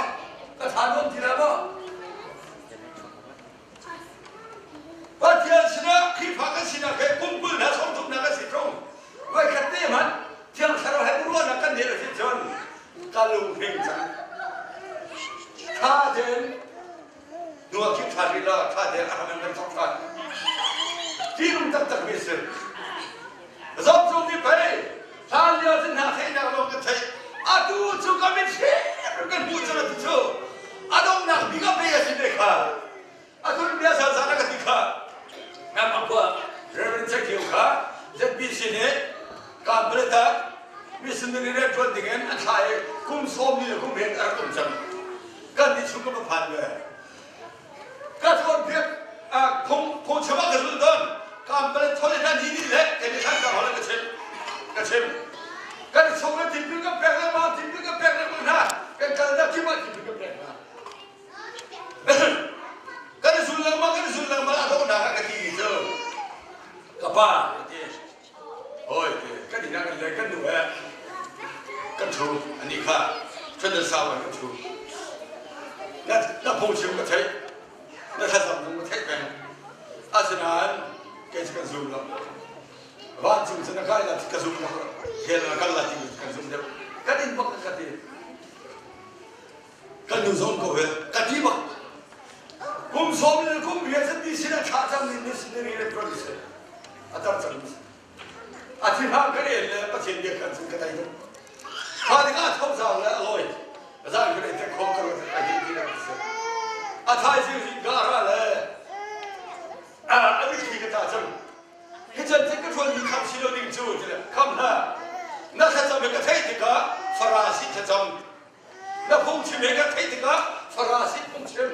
ka tha nuam ti la maw Pathian sinah Khrihfa kan sinak he kum 20 hna sawm thumnak kan si ṭung voi khat te hmanh Thiang Thlarau he ruahnak kan neih a si cun ka lunghring cang tha tein hnu ah khim ṭhan rih la tha tein a hram in kan thawk ṭhan ṭihnung taktak mi a si Zong cung nih pei hlan lio cun hna theihnak lawng kan theih atu cu ka mit hrim kan hmuh cang ati cu a donghnak bik a pe a si te kha atu bia sa sa na ka ti kha nangmah khua Reverend Chakio kha ZBC nih Kampaleta missionary rian ṭuan dingin a thlah i kum sawm li le kum riat a rak um cang kan nih chung ka va phan ve ka cawnpiak phung phungchim ah ka zulh tawn Kampala thol hna ni nih le kei nih khan ka hol ka chim ka chim kan chung le tipil kan pek lengmang tipil kan pek lengmang hna kan kalnak kip ah tipil kan pek hna kan i zul lengmang kan i zul lengmang a donghnak ah ka ti cu ka pa ka ti Hoi kan inn ah kan le kan nu he kan ṭhu anih kha ṭhutdan sau in kan ṭhu. Na na phungchim ka theih na thlacam zong ka theih peng. Asinain kei cu kan zum lo. Vancung cun a kai la ka zum lo. Hell a kal la ti kan zum deuh. Kan in bak ka ti. Kan nu zong ko he ka ti bak. Kum sawm le kum riat zat mi sin a thlah cang mi missionary le tuan si. A tar cang mi si. A thi hang ka rel le Pathian bia kan cun ka tai tuk. Kha tikah tho zau le a lawi. Zan ka rel te khom ka ruat a hi ti na si. A thaizing zing ka ra le a mitthli ka tla cang. Hi can cun ka ṭuanmi kham si lo ding cu ti le kham hlah. Na thlacam he ka theih tikah Farasi thlacam. Na phungchim he ka theih tikah Farasi phungchim.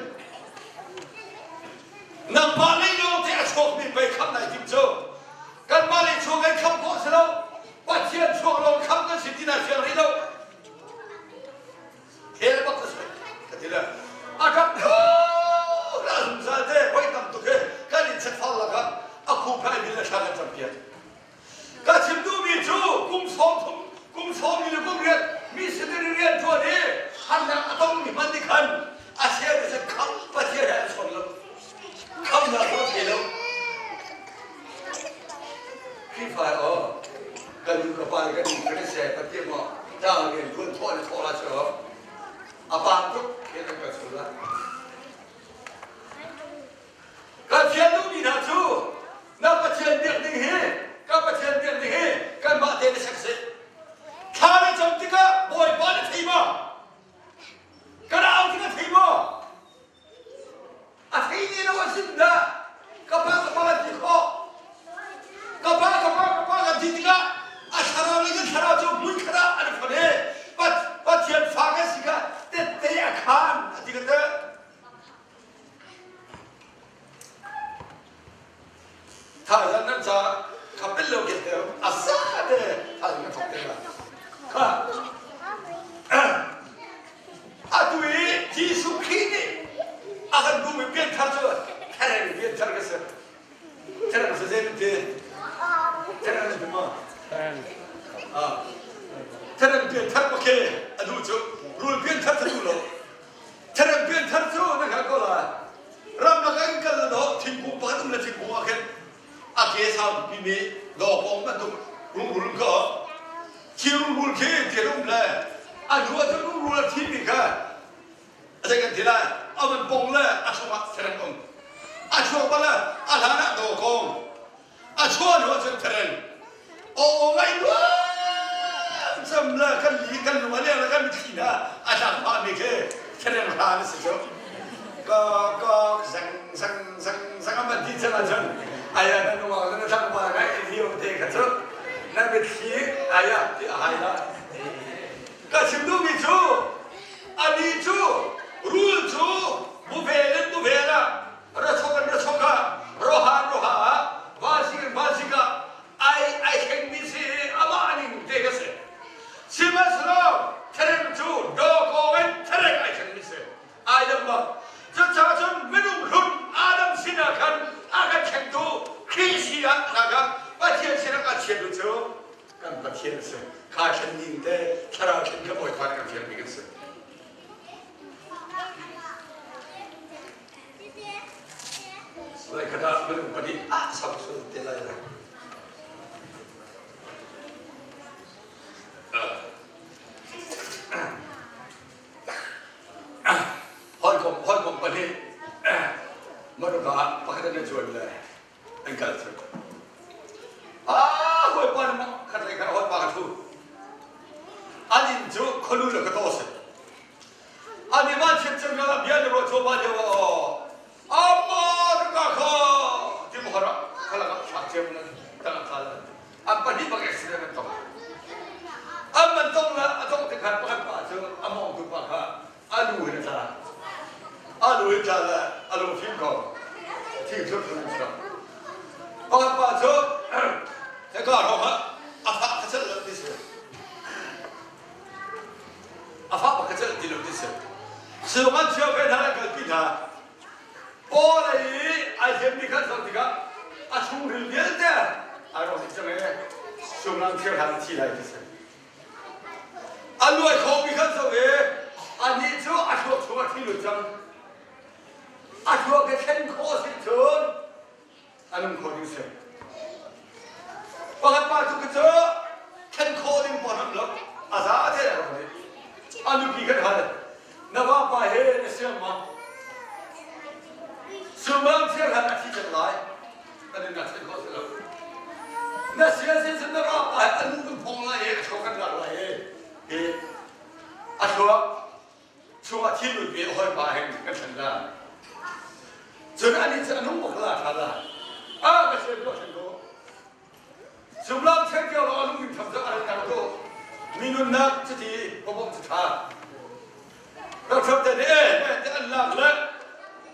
Nangmah lei lawng te a chuakmi pei kham nai tim cu. Kanmah lei chuak kan kham khawh si lo. Pathian chuak lawng kham kan si ti na fiang rih lo. Hell bak ka si ka ti le a ṭap tuk a zungzal te voi tam tuk he kan in chetfal lakah a khuphai bil le thla kan campiak. Ka chim duhmi cu kum sawm thum kum sawm li le kum riat missionary rian ṭuan i harnak a tongmi hmanh nih khan a cheu le kham Pathian he an chawn lo. Khamnak cu a thei lo. Khrihfa aw kan nu ka pa le kan nu kan se Pathian maw tlang rian ṭuan thawh le thawh la cu a pang tuk he kan kal sul la. Kan fial duhmi hna cu na Pathian biak ding hi kan Pathian biak ding hi kanmah te na sek seh. Thla na cam tikah Bawipa na thei maw? Kan au tikah thei maw? A thei ni lo a sim dah ka pa ka pa kan ti khawh. Ka pa ka pa ka pa kan ti tikah a thlarau le kan thlarau cu hmunkhat ah an fon i Pathian fa kan si kha tette a khaan a ti ka teh. Thaizang nan ca kha pel lo ke te a sa te thaizang na thok te la. Kha atu i Jesuh Khrih nih a kan duhmi pianthar cu thereng pianthar ka si. Thereng si zei ti? Thereng si ma? Thereng pianthar pakhe a duh cu rul pianthar ta duh lo. Thereng pianthar cu na hngalh ko lai. Ramlak ah in kal na dawh thingkung pakhat um le thingkung ah khin a ke sau pimi dawpawng bantuk rungrul kha khi rungrul khi tian um le a hnu ah cun rungrul a thimi kha a zei kan ti lai a van pong le a chungah thereng um a chuak bal a hlan ah dawkawng a chuah hnu ahcun thereng aw ngai nuam cam le kan li kan lung a leng le kan mitthli hna a tlak phah mi khi thereng hla na si cu ka ka zang zang zang zang a man ti cang ahcun aya na nungak le na tlangval ngai lio te kha cu na mitthli aya ti a hai la ka chim duhmi cu ani cu rul cu buvel in buvel ah Rachok in rachok ah roha in roha ah vasik in vasik ah ai ai thlengmi si i amah ning te ka si. Sihmanhsehlaw thereng cu dawkaw in thereng ai thlengmi si. Ai dang bak. Cucaah cun minung hlun Adam sinah khan a kan thlengtu Khrih si ah hna kha Pathian sinah kan chiatu cu kan Pathian a si. Kha thlen ning te thlarau thlen kha Bawipa nih kan fialmi kan si. Laikhat ah minung pahnih ah sam sul te lai lo. Hawikom hawikom pahnih Maruka ah pakhat an i zuan le an kal cu. Ah hawipa na khat lei khan hawipa ka thu. An inn cu khualu le khuataw si. An i van chim cang ah bia na ruah cuahmah lio ah aw amma ka kha ti mu hara khalak ah thlak cem na tang tla la an pahnih bak accident an tong an man tong la a tong te khan pakhat pa cu a mawng tu pa kha a lu hin a tla a lu hin tla la a lung fim ko thing thur thur in pakhat pa cu heka hrawng ah a fah kha cel lo ti si A fah bak ka celh ti lo ti si. Siung an chia ve hna le kalpi hna. Paul i ai hliammi kha zoh tikah a chungril vialte ai rawk dih cang i sunglang thir hlan a thi lai ti si. A luai khomi kha zoh i anih cu a thluak chung a thi lut cang. A thluak hi thlen khawh a si cun a nung kho ding si. Pakhat pa cu ka cu thlen khawh ding pawn am lo. A za te a rak nih. A nupi kan hal. Na vapa he na siang ma? Sumam siang hlan a thi cang lai. Kan in na thlen khawh si lo. Na sian sin sin na vapa he a nu kan phong lai i a thluak kan lak lai i hi a thluak chungah thil lut ve hawipa he kan thlen la. Cun anih cu a nung bak la tha la. A ka sian ko thlen ko. Zumlam thiangkio lawng a lungmin tham cu a rak kang tu. Mi nunnak cuti bawmh cu ṭha. Rakhrap te nih eh te an lak le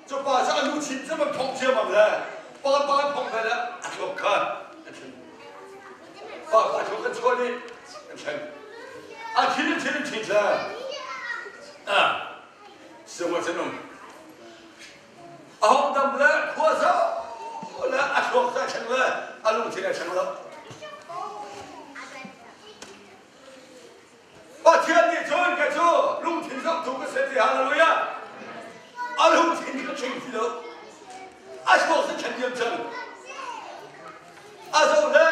cu pa cu a lu chin cu man thong ciammam le pa pa thong ve le a thluak kha an thlen. Pa pa thluak kan chuah nih an thlen. A thin thin thin le ah sungwa cun um. A hong dam le khua zoh le a thluak cu a thleng le a lungthin a thleng lo. Pathian nih cun kei cu lungthin zohtu ka si ti hallelujah. A lungthin ka thleng ti lo. A thluak cu thlen diam cang. A zoh le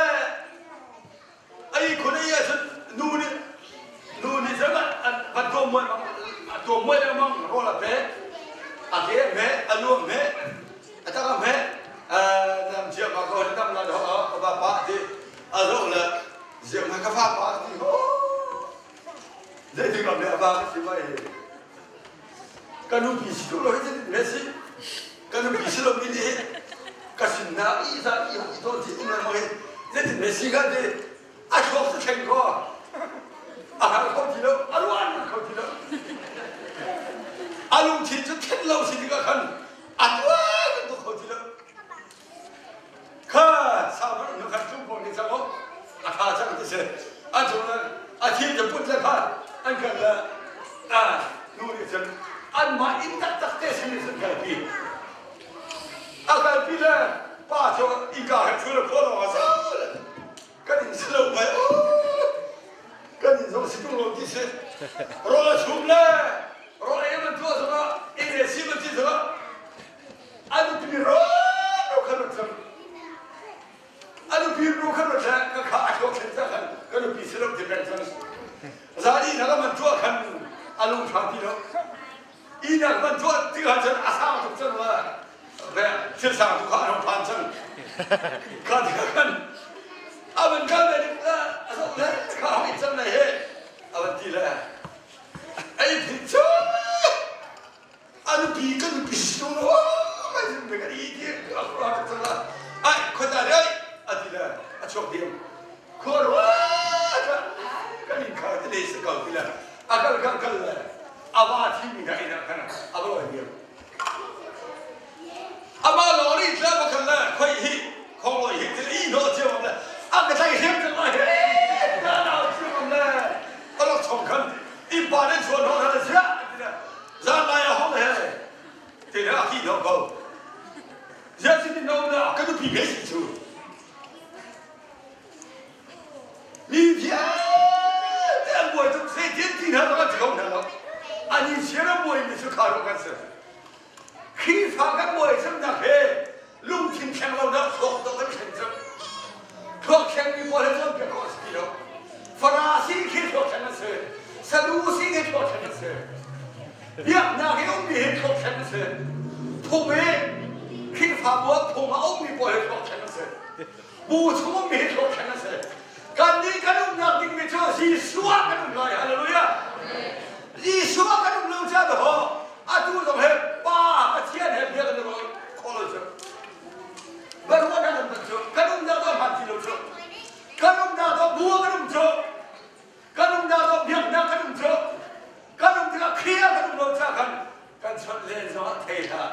a ihkhun a ih ahcun nu nih nu nih cun van tuam muai a tuam muai lengmang rawl a pek a ke a hmeh a lu a hmeh a tak a hmeh nam cia ma ko dam la do ka va pa ti a zoh le ziang ma ka fa pa ti ho zeitik lam le a va ka si mai ka nupi si lo hi me si ka nupi si lo mi nih ka sin na i za i i to ti um mo hi zeitin me si ka ti a thluak cu thleng ko a hal kho ti lo a ruan kho ti lo a lungthin cu thlen lo si tikah khan a tuan tuk kho ti lo Kha sau nu khan tlung ko ni cang a tha cang ti si an chung le a thi te put le kha an kan le a nu nih cun anmah inn taktak te sin in kalpi a kalpi le pa cu ika he thu le khual lawng a sa le kan in si lo mai o kan in zong si tung lo ti si rawl a chum le rawl ei man tuah zongah ei le si man ti zongah A nupi ro kha rat cang. A nupi ro kha rat ka kha a thluak thlen cang khan ka nupi si lo ti peng cang. Zani na man tuah khan a lung tha ti lo. Inak man tuah ti khan cun a sang tuk cang la. Thil sang tu kha a hong phan cang. Kha ti khan a van kal ve dik la a zoh le kha hong cang lai he a van ti le ei phi cu A nupi ka nupi si tung lo mai zin ka i ti a khua ka cang ai khua ta dai a ti le a chuak diam khua rua kan in kha ti le se ko ti le a kal kal kal le a va thi mi na ina kana a va loi diam ama lori tla ba kal le khoi hi khong loi hi ti i no chiam le a ka tlai hiam cang lai he na na chiam le a lok chong khan i pa ne chuan ho na sia ti le Zanlai a hong he te le a khi dawh ko. Ziah sin no na ka nupi ve si cu. Mi vialte an buai tuk se tin ti hna zong an ti ko hna lo. An in sian a buai mi cu kha ro kan si. Khrihfa kan buai cemnak he lungthin thleng lo dah thluak dawh kan thleng cem. Thluak thleng mi pawl he cawn piak khawh a si ti lo. Farasi khi thluak thleng an si. Sadusi khi thluak thleng an si. Biaknak i ummi hi thluak thleng an si. Phung i Khrihfabu ah phung a ummi pawl hi thluak thleng an si. Bu chung ummi hi thluak thleng an si. Kannih kan umnak dingmi cu Jesuh ah kan um lai. Hallelujah. Jesuh ah kan um lo caah dawh atu zong he Pa Pathian he bia kan i rawi khawh lo cu. Baruahnak kan hman cu kan umnak dawh hman ti lo cu. Kan umnak dawh bu kan um cu. Kan umnak dawh biaknak kan um cu. Kan um tikah Khrih ah kan um lo caah khan kan chawnh len zong ah thei hlah.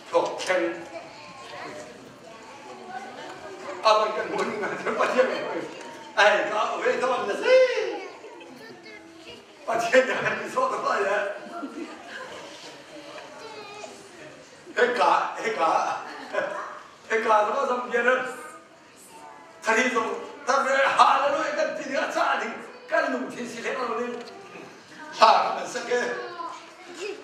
Thok thleng avan kan hmuh ning ah Pathian ai ka ve tawn na si. Pathian nih a kan sawh ko lai le hika hika hika zong a zam biar thari zong tar ha le lo kan ti ding a cah ding kan lungthin si hleng lo ning hla kan sak e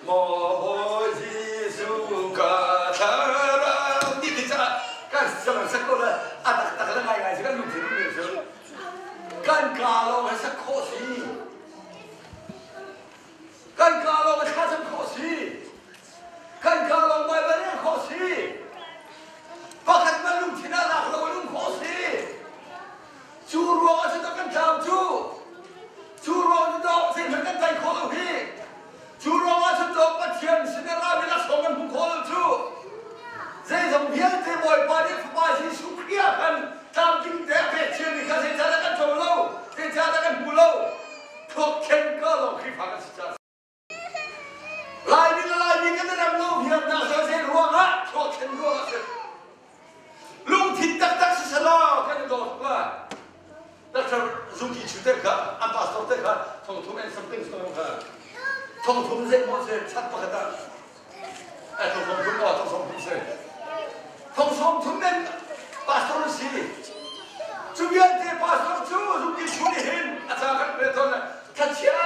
Maw Jesuh ka thlarau ti ti caah kan sang sak ko le a. te kha an pastor te kha thong thum and something so kha thong thum zei maw se chat pakhat ah ai thong thong thum aw thong song thum se thong song thum men pastor si cu vialte pastor cu zungki chu nih hin a ca kan pe ton thachia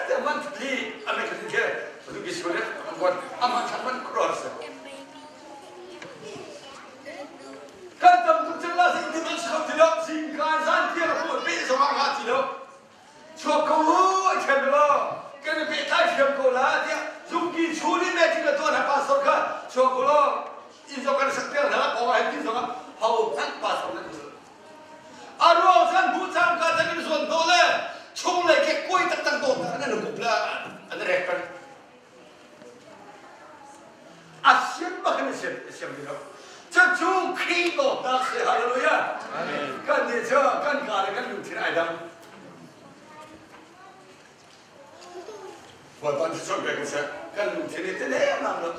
te monthly American ke zungki chu nih an aman khat man crore se Kan tam tuk cang la zing ti man si ti lo zingka zan tiang pu pe zong ah nga ti lo chuak ko u ai ṭhen lo kan i pehtlai thiam ko la tiah zungki chun in meeting na tuah na pastor kha chuak ko law inn zong kan sak piak hna kong ah hin zong ah ho hmanh pastor nan um a ruang san bu cang ka tan in zuan hnawh le chung lei ke kuai taktak dawt na nan kup la an rek peng A siam bak in a siam a siam lo. Cucu Khrih dawtnak si hallelujah. Kan nih cu kan ka le kan lungthin ai dang. Bawipa cu chawn pek seh. Kan lungthin hi te lengmang lo.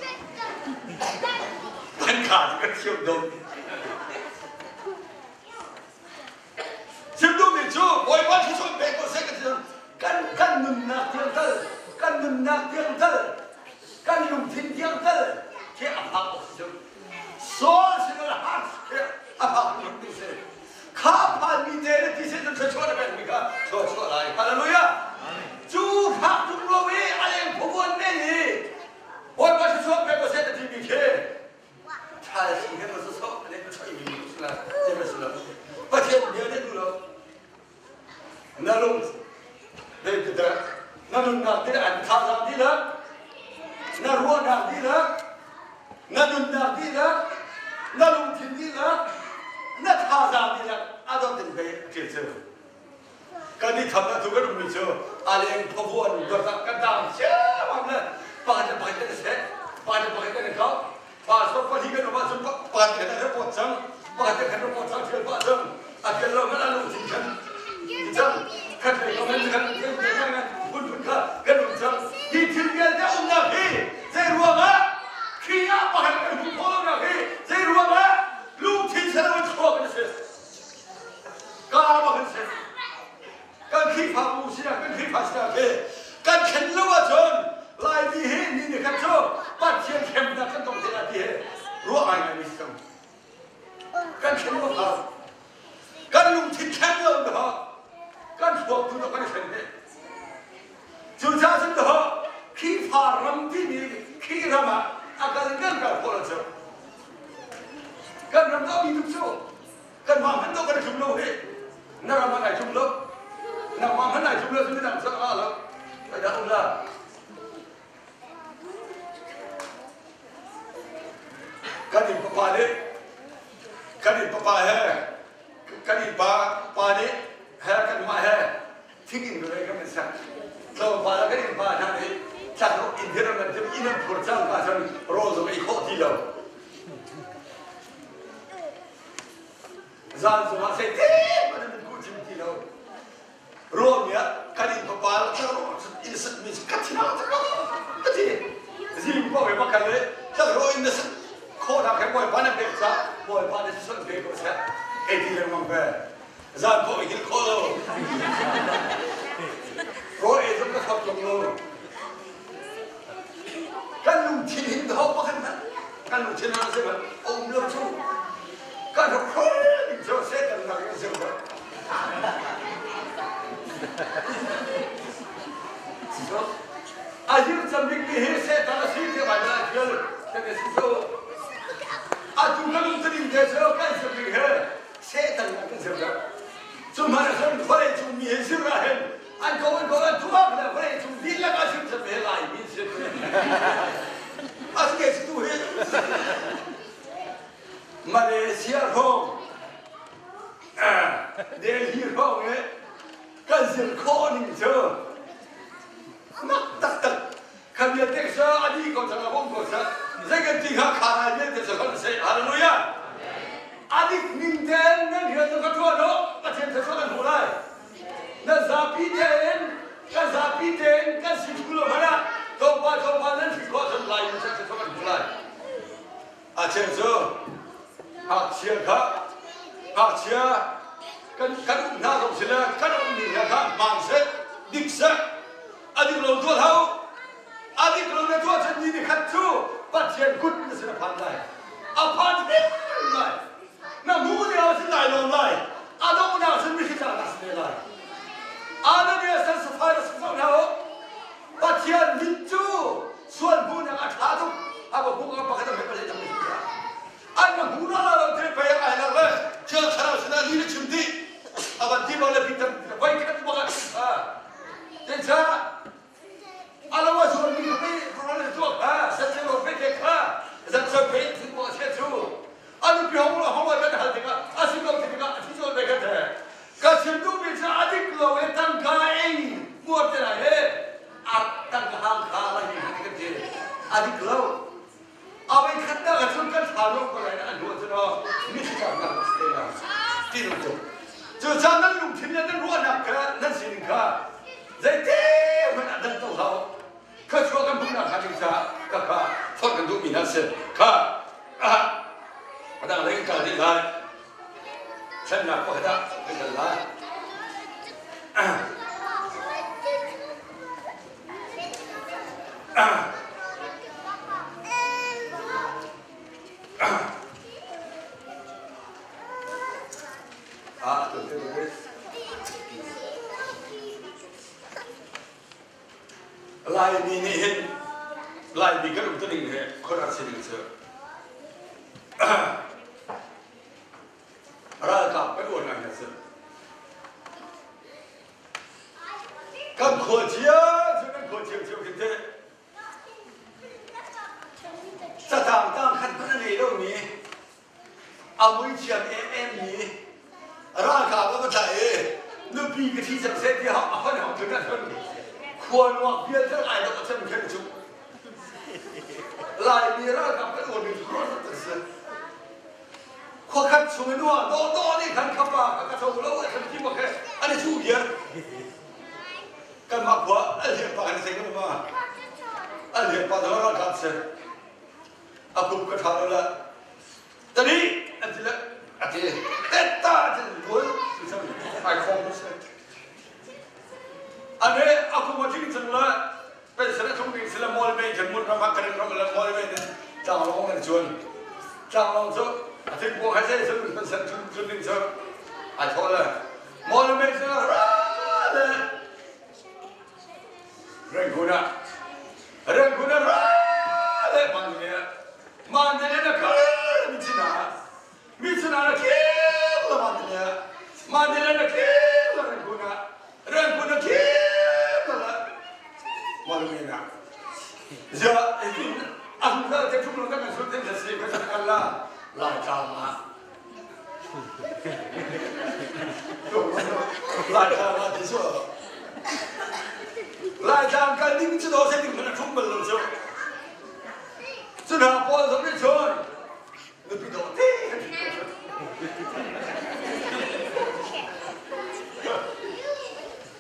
Kan ka cu kan thiam dom. Chim duhmi cu Bawipa thluachuah pek ko seh ka ti kan kan nunnak tiang tal kan nunnak tiang tal kan lungthin tiang tal khi a phak awk si cu soul sinal heart khi a phak awk ti si kha phan mi te le ti se cun thluachuah na pek mi kha thluachuah lai hallelujah cu phak tung lo i a leng phubuan men hi Bawipa thluachuah pek ko seh na ti mi khi Pathian bia nih duh lo na lung zeitindah na nunnak dih an thazaang dihlak na ruahnak dihlak na nunnak dihlak na lungthin dihlak na thazaang dihlak a dot in pei a ṭil cu kan i thamnak tu kan ummi cu a leng phavuan dawtah kan tang ciammam le pakhat le pakhat kan i seh pakhat le pakhat kan i kau pastor pahnih kan um ahcun pakhat kan i report cang pakhat le kan report cang thial pah cang a thial lo man a lungthin khan cang khat lei ko kan kan kan kan phun phun kha kan um cang hi thil vialte umnak hi zei ruangah khi ah pakhat kan hmuh khawh lonak hi zei ruangah lungthin selawan chuak kan si Ka bak an si. Kan Khrihfabu sinah kan Khrihfa sinah khi kan thlen lo ahcun Laimi hi ni ni khat cu Pathian hremnak kan tong te lai ti hi ruah ngai ngai mi si cang. Kan thlen lo hau. Kan lungthin thlen lo na kan thluak tu kan i thlen he. Cucaah cun dawh Khrihfa ram timi Khrih ram ah a kal in kan kal khawh lo cu. Kan ram a bi tuk cu. Kanmah hmanh dawh kan i tlum lo hi. Na ram ah nai tlum lo. Nangmah hmanh nai tlum lo cu midang cu a lo. Kai dah um la. Kan inn papa nih kan inn papa he kan inn pa pa nih he kanmah he thing inn rei kan in sak. Tlawmpal ah kan inn pa hna nih tlak inn hi ram an inn an phur cang ka cun rawl zong ei khawh ti lo. Zan zongah zeitin hmanh an kuh cim ti lo. Ruahmi ah kan inn papa inn sakmi ka thinang ka ti. Zing paoh i makal le tlakrawh in na sak khawhnak he Bawipa na pek caah Bawipa na si pe ko seh. Hei ti lengmang ve. Zan paoh i hngilh khawh lo. Rawl ei zong ka khap tlung lo. Kan lungthin hin ho pakhat hmanh kan lungthin hna seh a um lo cu kan rak khol ding cu Satan nak in sim ko. A hir cambik mi hi Satan a si ti Bible ah thial kan si so. Atu kan lungthin te cu kan sim ding he Satan nak kan sim lo. Cu hmanh ah cun vawlei cung mi hi zir ah hin an ko an ko an tuak le vawlei cung dihlak ah sim cem he lai mi si a si ke si tu hi Malaysia hrawng Delhi hrawng i kan zir khawh ning cu mak taktak kan vialte sa adi ko cang a bom ko sa zei kan ti kha kha ngai vialte sa kan se hallelujah adik ning ten nan rian ka tuan o Pathian thluachuah kan hmu lai Na zapi tein kan zapi tein kan si thu lo hmanh ah tlawmpal tlawmpal nan hri khawh cun lai in cu kan hmu lai. A cheu cu ngakchia kha ngakchia Kan kan um hna zong si le kan ummi hna kha hmaan seh, dik seh, a dik lo tuah hlah u. A dik lo na tuah cun ni nikhat cu Pathian kut na sin a phan lai. A phan hrimhrim lai. Na hmuh lio ah cun nai lawm lai. A donghnak cun mihri tlaknak si te lai. Ananias le Sapphira si zoh hna u. Pathian mit cu sual hmuhnak a ṭha tuk. A va hmuh ka pakhat a hmeh pale tam An va hmu la lo te pei ai lak le thil thlarau sinah li na chim dih. A van ti bal le Peter voi khat bak ah Teca a lo a zuar mi kha ral in tuak kha san lo pe ke kha zan san pe tin mo che chu an pi hong lo hong kan hal tikah a si ko tikah a thi chol ve ka te ka chim duh mi cu a dik lo e tangka ei muar te lai he a tangka hang kha lai mi kan ti a dik lo a wei khat na ka chun kan thla lo ko lai an ruah cu no mi thi cang na te la ti lu tu cu ca nan lungthin le nan ruahnak kha nan sining kha zeite hmanh ah dan to hlah kha chuah kan hmuhnak kha ding ca ka kha forh kan duhmi hna si kha a dang lei kan kal dih lai thlennak pakhat ah kan kal lai. Laimi nih hin Laimi kan umtuning hi khuaruah sining cu ralkap kan uar ngai hna si. Kan khua cio cu kan khua cio cio khi teh catang tang khat hmanh a ngei lomi a mui thiam em mi ralkap a va tlaih i nupi ka thi cang seh tiah a hon hong tlun ahcun khua nuak vialte ai dok a cem khen cu Laimi ralkap kan uarmi cu ruah tak si. Khuakhat chung in uah dawhdawh nih khan khapa ka ka tho lo a kan ti bak he an i cuh viar. Kanmah khua a lian pa kan sei kan ma. A lian pa zong ralkap si. A kum ka ṭha lo la. Tani an ti le a ti. Tetta a ti bul ai khong si. Ane a kum a tling cang le pension a tlung ding sila mall me jan mun ram ah kan ram le mall me tlanglawng an chuan tlanglawng cu a thingkuang he sei sun pension chun chun ding cu ai thawh le mall me cu ra le Rangoon ah Rangoon ah ra le Mandalay ah Mandalay na kal mi china mi china na khel la Mandalay ah Mandalay na khel la Rangoon ah Rangoon na khel la Malmina zia an la te thum lo kan sul te se ka kan la lai tlang ah lai tlang ah ti so lai tlang kal ding chu do se ding na thum bal lo chu chu na pawl zong ni chun nupi dawh te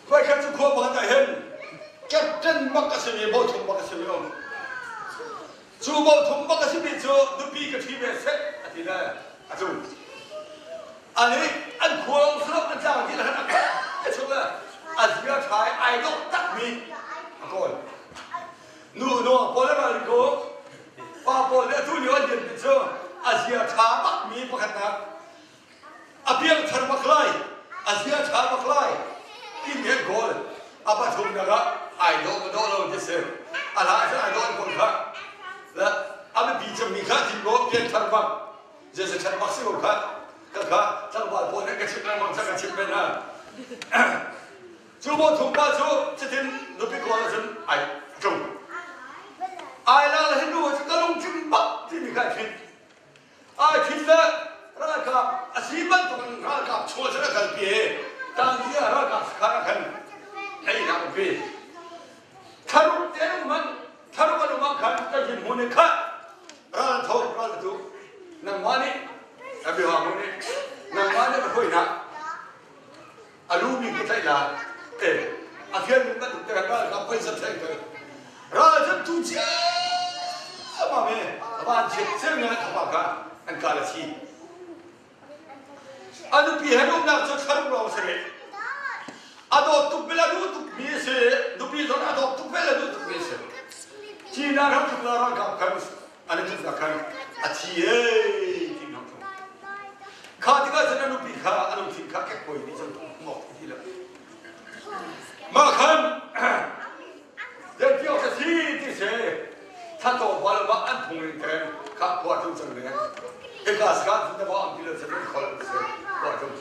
Voikhat cu khua pakhat ah hin captain bak a simi bothum bak a simi um. Cu bothum bak a simi cu nupi ka ṭhi ve seh a ti le a tlung. Ani an khua sulok an tlang dih le han a chung le a zia ṭha i ai dawh takmi a kawl. Nu nu pawl ral ko pa pawl nih atu lio an lian cu a zia ṭha bakmi pakhatnak a piangthar bak lai a zia ṭha bak lai timi an kawl a pathumnak ah ai dawh ma dawh lo ti si a hla cu ai dawh an kawl kha le a biapi cemmi kha thim ko piangthar bak zeizei ṭhat bak si ko kha ka kha tlangval pawl nih ka chimh lengmang cang ka chimh ve hna Cu bawthum pa cu cutin nupi kawl ahcun ai tlung. Ai lak le hin nu cu ka lungtling bak timi kha ai thit. Ai thit le ralkap a si bantukin ralkap chung cun a kalpi i tangti ah ralkap sakhan ah khan ei nak a pi. Thlaruk te an um hmanh thlaruk an um ah khan ka hin hmun i khah ral tho ral tu nangmah nih a biaha hmun nih nangmah nih a hruainak A lu mi ka tlaih lai. E, a fian mi bantuk te ral ka phaisa theng ka ral zan tu cia ma me van chiat cem na ka pa ka an ka la chi. A nupi he umnak cu thlaruk lawng si rih. A dawt tuk bel a duh tuk mi a si. Nupi zong a dawt tuk bel a duh tuk mi a si. China ram chung la ralkap khan an i tluknak khan a thi ee ti hna thung. Kha tikah cun a nupi kha a lungthin kha kekkuai nih cun mok ti lo. Mah khan zeiti awk a si ti si thataw bal ma an phung in ten kha khua tung cang ne. Hika saka tun te ba am ti lo cun khol si khua tung.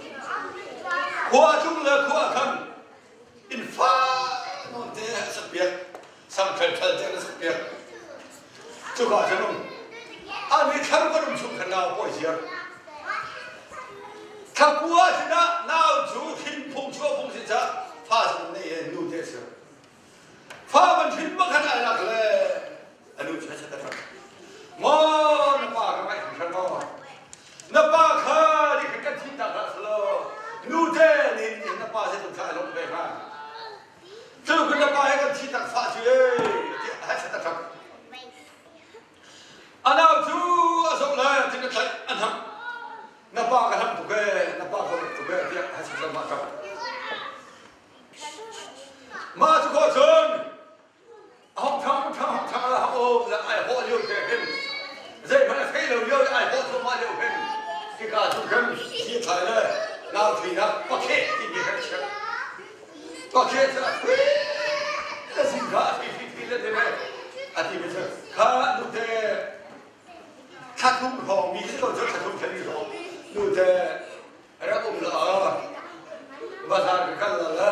Khua tung le khua khan in fa non te a sak piak sang thel thel te a sak piak. Cuka cun um an i thlar kan um chung khan nau pawi ziar. Thlakua sinah nau cu hrin phung chuah phung si ca fa zong nei he nu te si. Fa ban hrin bak khan ai lak le a nu cu a rak. Maw na pa ka ngaih hringhran maw? Na pa kha ni khan kan thi tak hlah selaw nu te nih na pa zeitluk thla ai lawmh ve hnga. Cu na pa he kan thi tak fah cu ee tiah a chat a ṭap. A nau cu a zoh le thing a tlaih a hnamh. Na pa ka hnamh tuk ee, na pa ka hnamh tuk ee tiah a chat a ṭap. Mah cu khawh cun a hong ṭhang ṭhang hong ṭhang la hong le ai hawh lio te hin zeihmanh a thei lo lio i ai hawh thluahmah lio hin hika cu khan thi a thlai le nau thlinak pakheh timi khan a chiah. Pakheh cu a thui le zingka a thui thui le te a ti mi cu kha nute thla thum hrawng mi si ko cu thla thum thla li hrawng nute rak um la bazar ka kal la la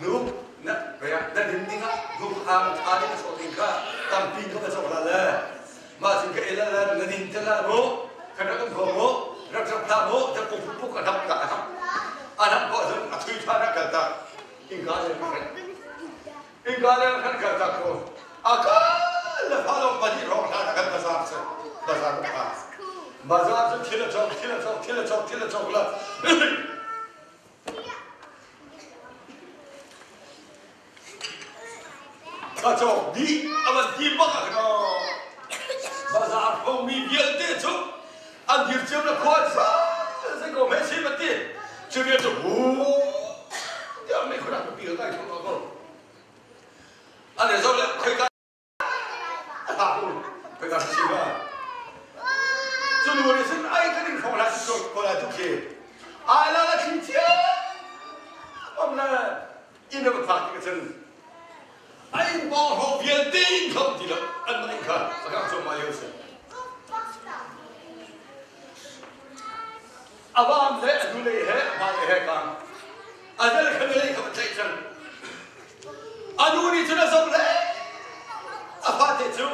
nu na na din ding ah hnuk hang tha ding a sawh ding kha tampi ka va cawk la le mah sin ka ela la na din te la mu kan rak um ko mu rak rak ta mu ta puk puk a dap ta a dap a dap ko cun a thui tha na kal ta inka le khan inka le khan kal ta ko a ka le fa lo pali rong hla na kan bazar se bazar ka bazar cu thil a chok thil a chok thil a chok thil a chok la Ka cawk dih a van ti bak ah khan bazaar hongmi vialte cu an dir cio na khua zei ko hme si van ti cu vial cu hu tiah mei khuanak pipi ka kai thawk ko an i zoh le khoika khoika si ba cu nu nih cun ai kan in hrawng hlah si ko lai tu khi ai la la thim cia om le inn a va phak tik cun a inn pawng hrawng vialte in kho ti lo anmah inn kha a kang cuahmah lio si. A vam le a hnulei he a hmailei he kang a zel kha nulei kha va tlaih cang. A nu nih cun a zoh le a fate cu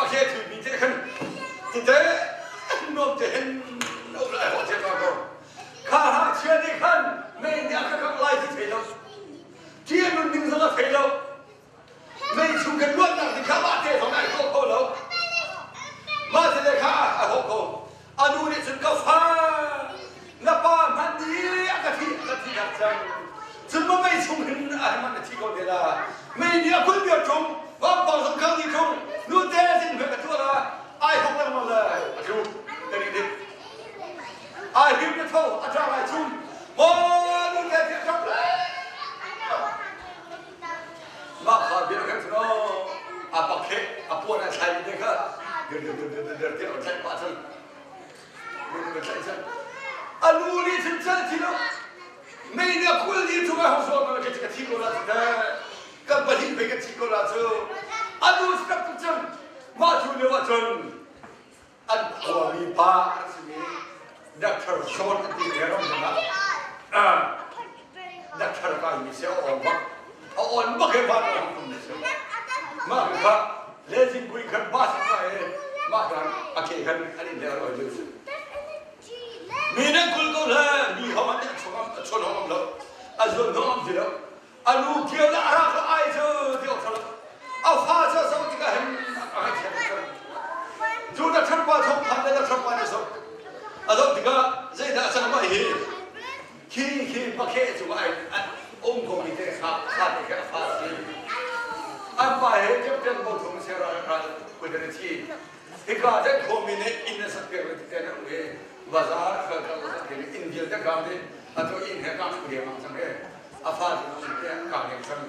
pakhe thuimi te khan tite nuam te hin um lai hawh te ko. Kha ngakchia nih khan mei nih a ka kangh lai ti thei lo. Ṭih a nun ning zong a thei lo. Mei chung kan luatnak ding kha mah te zong ai khawh kho lo. Mah te le kha a hawh ko. A nu nih cun ka fa na pa hmanh nih a ka thih a ka thihnak cang. Cun ma mei chung hin a hman na thi ko te la. Mei nih a kulh viar ṭung, vampang zong khang dih ṭung, nu te zing hme ka tuah la, ai hawk lengmang le a tlu. Ka nih Ai him na tho a ṭang ai chum maw nu te ti a ṭap le mah kha bia kan cu a pak he a puan a thlai te kha dir dir dir dir dir ti a tlaih pah cang dir tlaih cang a nu nih cun cal thi lo mei nih a kul ni chung ai hong sual ma ka thi ko la cu kan pahnih pe ka thi ko la cu a nu rak tuk cang mah cu lio ah cun An khuami pa an simi Doctor John an ti ve ram ah Doctor kai mi si a on bak a on bak he van a tum si mah kha lezing pui khan bus ka he mah kan a ke khan an in le oi lu si mi nan kul ko le mi hom an chon chon hom lo a zon hom si lo A nu kio le a rak ai cu ti awk ṭha lo. A fa cu a zoh tikah hin a ngaihchiat tuk cang. Cu na ṭhatpa thawngphan le na ṭhatpa nih zoh. A zoh tikah zeidah a cang mah hi khi khi pakheh cung ah ai um ko mi te kha kha te khi a fa a si. An pa he captain bo thum se ral ral kut an i thi. Hika cun khuami nih inn an sak piak le ti te an um i. Bazaar kal kal inn vialte kang dih atu inn he kang deng cang he a fa cu te kang deng cang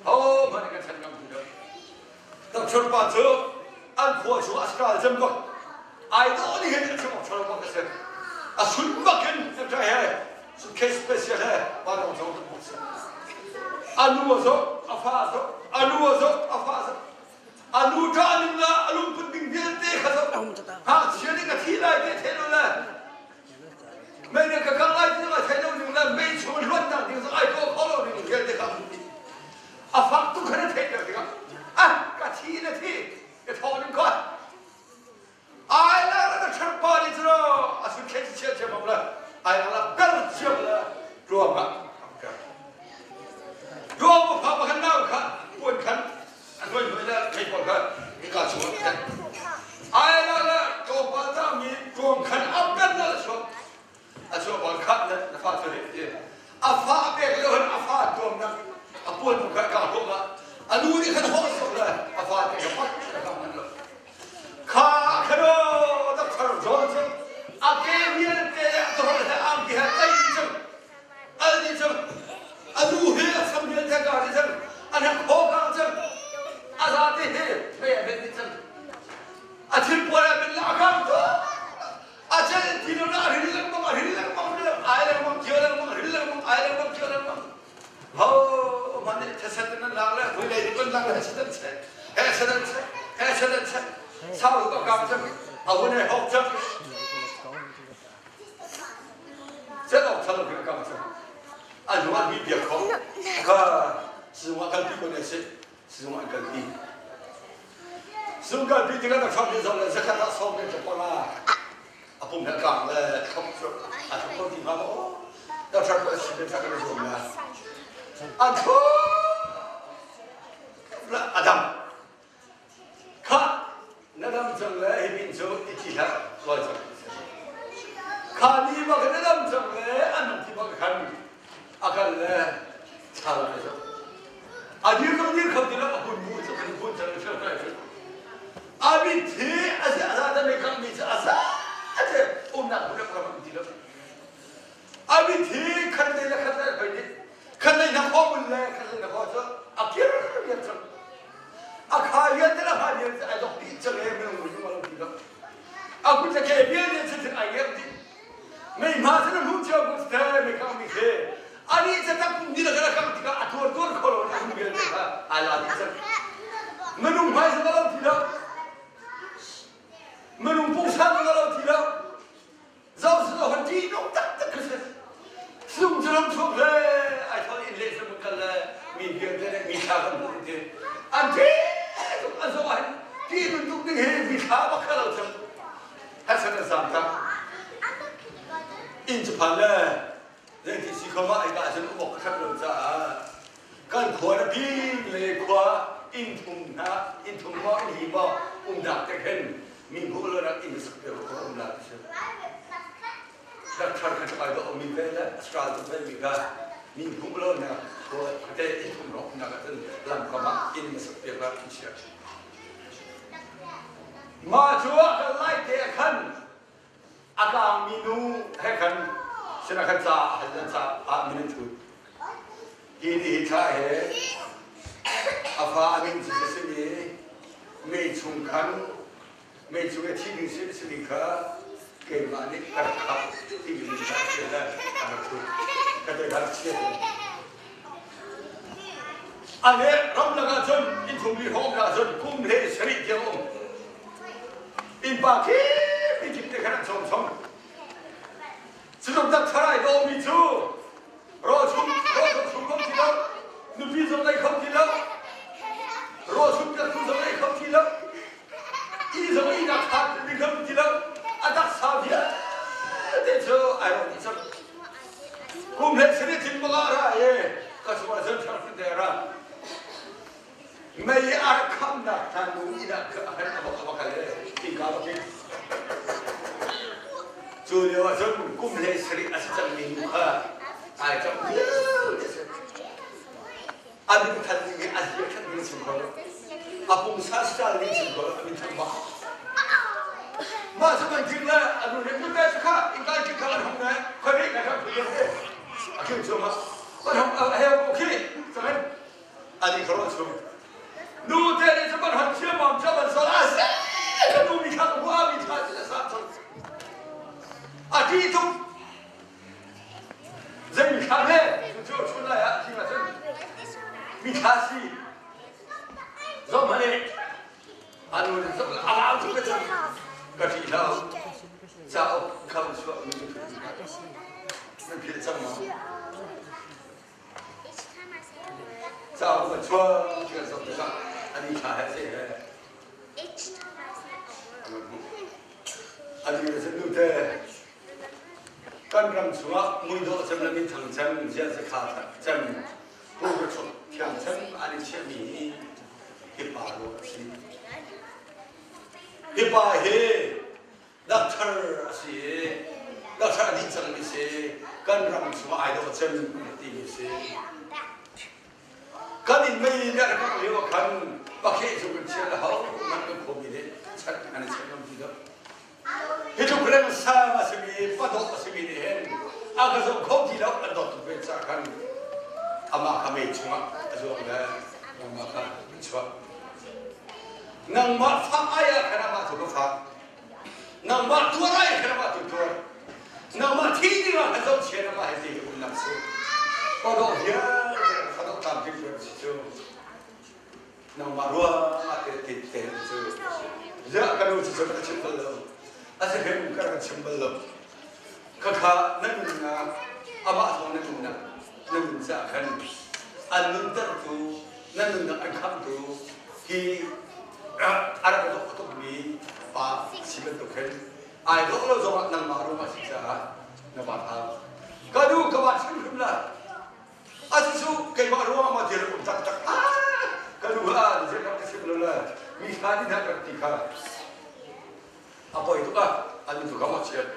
ho hmanh kan chan ngam ti lo. Doctor pa cu an khua cu a stral cem bak ai dawh ni hin a chim awk bak a si. A sun bak in he suitcase special he vanlawng zong bak si. A nu a zoh, a fa a zoh, a nu a zoh, a fa a zoh. A nu ṭah ning la a lungput ding vialte kha zoh. Ngakchia nih ka thi lai ti thei lo le mei nih ka kang lai ti zong ai thei lo ning le mei chung in luatnak ding zong ai tuah kho lo ning vialte kha a fak tuk kha na theih ter tikah ah ka thi na thi ka thaw ning kha ai la la ka ṭherpa nih cu a sun khen chia chia bak le ai la ber chiam le ruang ah ruang ma pha ma khan nau kha puan khan a hnuai hnuai le thei pawl kha ka chung ah khan ai la la tlawmpal tangmi ruang khan a ber na la chuak a chuah bal kha na na fa cu ti a fa pek lio hin a fa tuamnak a puan tu kha ka hlawm ah a nu nih khan hawk sok le a fa te ka pat ka kam man lo kha khano doctor John cu a ke vialte le a torol he angki he tlai cang al ni cang a nu he a sam vialte ka ni cang a hna kho ka cang a za te he mei a ben ni cang a thil puan a ben la a kam tu A cel ti lo na ril lengmang, a ril lengmang, ai lengmang, thio lengmang, ril lengmang, ai lengmang, thio lengmang. Ho man nih thesat in an lak le vui lei kan lak le setan che, he setan che, he setan che. Sau ka kam cang, a hun he hok cang. Cel ok thalo kan kam cang. A nu an mi bia kho. Ka sizung ah kalpi ko ne si. Sizung an kalpi. Sizung kalpi tikah na ṭhang zoh le zakhat ah sawm le panga a pum he kang le thok cu a thok ko ti hnga maw? Doctor ko si le kan zuam la. An thu la adam. Kha na dam cang le hi min cu i thi hlah lawi cang. Kha ni bak na dam cang le an ti bak khan a kal le chal le zo. A dir zong dir kho ti lo a hun bu cu kan hun cang ṭheu kai cu. A mit hi a si a za ta mi kang mi cu a za te umnak hmun a kam ti lo. A mit hi khat lei le khat lei hoi nih khat lei na khaw mun le khat lei na khaw cu a kir rian cang. A kha rian te le ha rian te ai dok dih cang e minung mui zong a lo ti lo. A kut le ke vialte cu thil ai ngerh dih. Mei hma cu na hmuh cio ko te mei kang mi khi ani ca tak pum dih le kang tikah a tuar tuar kho lo na hum vialte kha ai la dih cang. Minung hmai zong a lo ti lo. Minung pungsan zong a lo ti lo. Zoh su han ṭih nung taktak khi si. Sung cu ram chuak le ai thol inn le sem kal le mi vialte le mi thla kan hmuh ti. An ṭih tuk an zoh ah ṭih nun tuk ding hi mi thla bak kha lo cang. Harsat an zaam tak. Inn cu phan le zeiti si kho ma ai ka ahcun um awk ka ṭhat lo caah kan khua na bing le khua inn thum hna inn thum maw inn li maw um dak te khin mi hmuh lo nak inn sak te ko um la ti si. Dakthar kha tlai do mi ve le astral tu ve mi ka mi hmuh lo nak khua te inn thum ro nak ahcun lam kam ah inn na sak piak la an chia. Mah cu a kal lai te ah khan a kangmi nu he khan sinah khan ca a hal an ca ah min an thut. Hi ni hi thla he a fa a min cu a simi mei chung khan mei chung i thi ding si simi kha keimah nih ka rak khap timi min kha a ṭial le a rak thut. Ka te kha rak chia. A le ramlak ahcun innchung li hrawng ahcun kum hle sarih tiang um. Innpa khi mikip te khan an sawm chom. Cutluk tak tharai dawmi cu raw chung raw zong chung kho ti lo, nupi zong nei kho ti lo, raw chung piaktu zong nei kho ti lo, i zong ihnak khaan ding kho ti lo, a taksa vialte cu ai rawk dih cang. Kum hlei sarih tling bak ah ra i ka chungah cun thianghlim te ra. Mei a rak khamnak hna nu inn ah a va kal i innka va kik. Cu lio ah cun kum hlei sarih a si cangmi nu kha ai ṭap lio ti a si. A min than ding i a zia than ding chim kho lo. A pungsa style ding chim kho lo, a min than bak. Mah cu kan king le A nu nih nute cu kha innka in kha an hung ne khoi rih ka kan phu te a khiu chung ah kan hung a heu ko khi cangin ani kharo chung nu te nih cu kan hon thiam mam cha ban sal a se ka nu mi kha ka hua mi kha ti sa chon a ti tuk zei mi kha le cu cu chun lai ah thi ma cun mi kha si zom hane A nu nih cun a lau tuk cang. Ka ṭih hlah u. Cauk kham chuah mi nan philh cang maw? Cauk a chuak ti kan zoh tikah ani thla he zei he a nu nih cun nute kan ram chungah muidawh cem le minthang cem ziazakha cem Purchuk thiangchem an i chiahmi hi hi pa ruang a si. Hi pa hi doctor a si i doctor a dih cangmi si kan ram chungah ai dawh cem timi si. Kan inn mei nih a rak lio ah khan pakheh cu kan chiah le ho man kan khuami nih chan an i chan ngam ti lo. Hi tluk rengsang a simi padawh a simi nih hin a ka zoh kho ti lo an dawt tuk ve caah khan amah kha mei chungah a zuang le nangmah kha an chuah. Nangmah fah ai ah khan amah tu ka fak. Nangmah tuar ai khan amah tu tuar. Nangmah thi ding ah khan zohchian amah he ti umnak si. Padawh vialte padawh tlamtling tu si cu. Nangmah ruangah te te te cu ziah ka nu cu ka chim bal lo a si hrim ka rak chim bal lo khakha na nunnak amah thawng na nunnak na nun caah khan an nuntertu na nunnak an khamtu hi a rak dawh tukmi pa si bantuk hin ai dawh lo zongah nangmah ruangah si caah na van hau ka nu ka van hrimhrim la A cu keimah ruangah maw thil um taktak ah ka nu ah zei ka sim lo le mi hla ni hna kan ti kha a poi tuk ah an tu ka mo chiat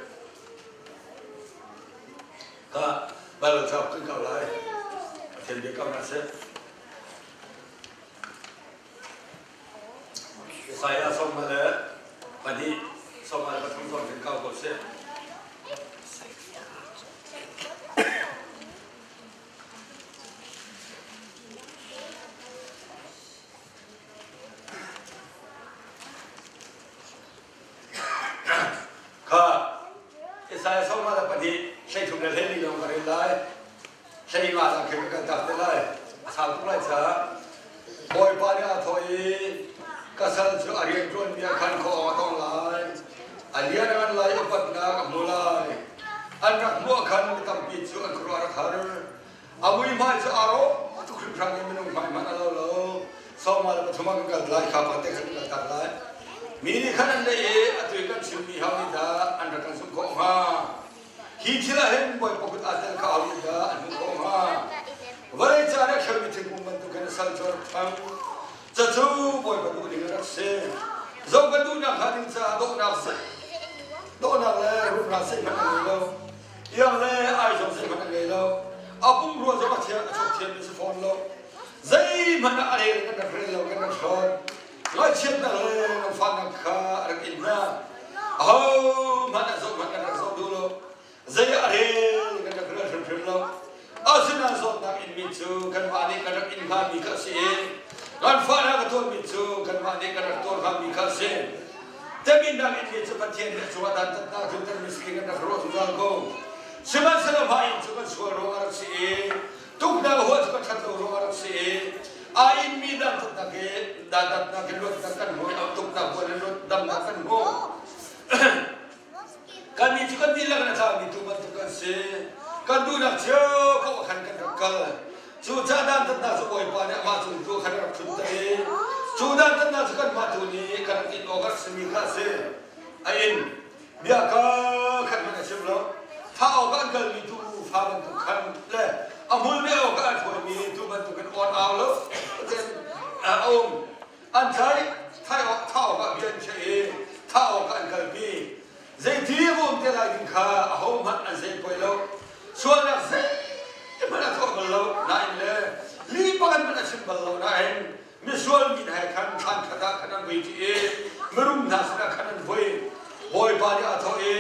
ka Bible chap kan kau lai Pathian bia kau na seh Isaiah 42 43 zong kan kau ko seh. Kha Isaiah 44 13 le 14 lawng ka rel lai. 15 ah khin ka kan tak te lai. A sau tuk lai caah Bawipa nih aa thawh i ka sal cu a rianṭuanmi ah khan khua a tong lai. A lian a ngan lai i upatnak a hmu lai. An rak hmuh ah khan mi tampi cu an khuaruah a rak har. A muihmai cu aa rawh tuk hringhran i minung hmai hmanh a lo lo. Sawma le pathum ah kan kal lai, kha pa te khan kan kal tak lai. Mi nih khan an leh i atu i kan chimmi ho nih dah an rak kan zumh khawh hnga? Hi thil ah hin Bawipa kut aa tel kha aho nih dah an hmuh khawh hnga? Vawlei ca nih a kheumi thingkung bantukin a sal cu a rak ṭhang. Cacu Bawipa duh ning a rak si. Zoh kan duhnak hnga ding caah dawhnak dawhnak le rumra zeihmanh a ngei lo. Iang le ai zong zeihmanh a ngei lo. A pumrua zong a thiam a chok thiammi si fawn lo. Zeihmanh ah a rel kan rak rel lo kan rak hlawn. Ngaihchiatnak le nganfahnak kha a rak in hna. Ahohmanh a zoh hmanh kan rak zoh duh lo. Zei a rel kan rak rel hrimhrim lo. Asinain zawtnak inmi cu kanmah nih kan rak in hngami kha a si i nganfahnak a tuahmi cu kanmah nih kan rak tuar hngami kha a si. Teminnak inmi cu Pathian nih a cungah dantatnak tluntermi si kan rak ruah zungzal ko. Sihmanhsehlaw mah inn cu kan sual ruang a rak si i tuknak huat cu kan ṭhat lo ruang a rak si i a inmi dantatnak hi dantatnak in luatnak kan hmu i tuknak huat in damnak kan hmu. Kannih cu kan dihlak in a tlangmi tuu bantuk kan si. Kan duhnak cio ko khan kan rak kal. Cu ca dantatnak cu Bawipa nih amah cung tu khan a rak ṭhunter i cu dantatnak cu kanmah tu nih kan rak in awk a rak simi kha a si. A in bia ka khat hmanh a chim lo. Thah awkah an kalmi tuu fa bantuk khan le a hmul meh awkah an hruaimi tuu bantukin awn au lo a um. An tlaih, thah awkah bia an khiah i thah awkah an kalpi. Zeiti a um te lai ding kha ahohmanh an zeipoi lo. Sualnak zeihmanh a tuah bal lo nain le li pakhat hmanh a chim bal lo nain misual mi hna he khan thlan khat ah khan an vui ṭi i mirum hna sinah khan an vui. Bawipa nih aa thawh i.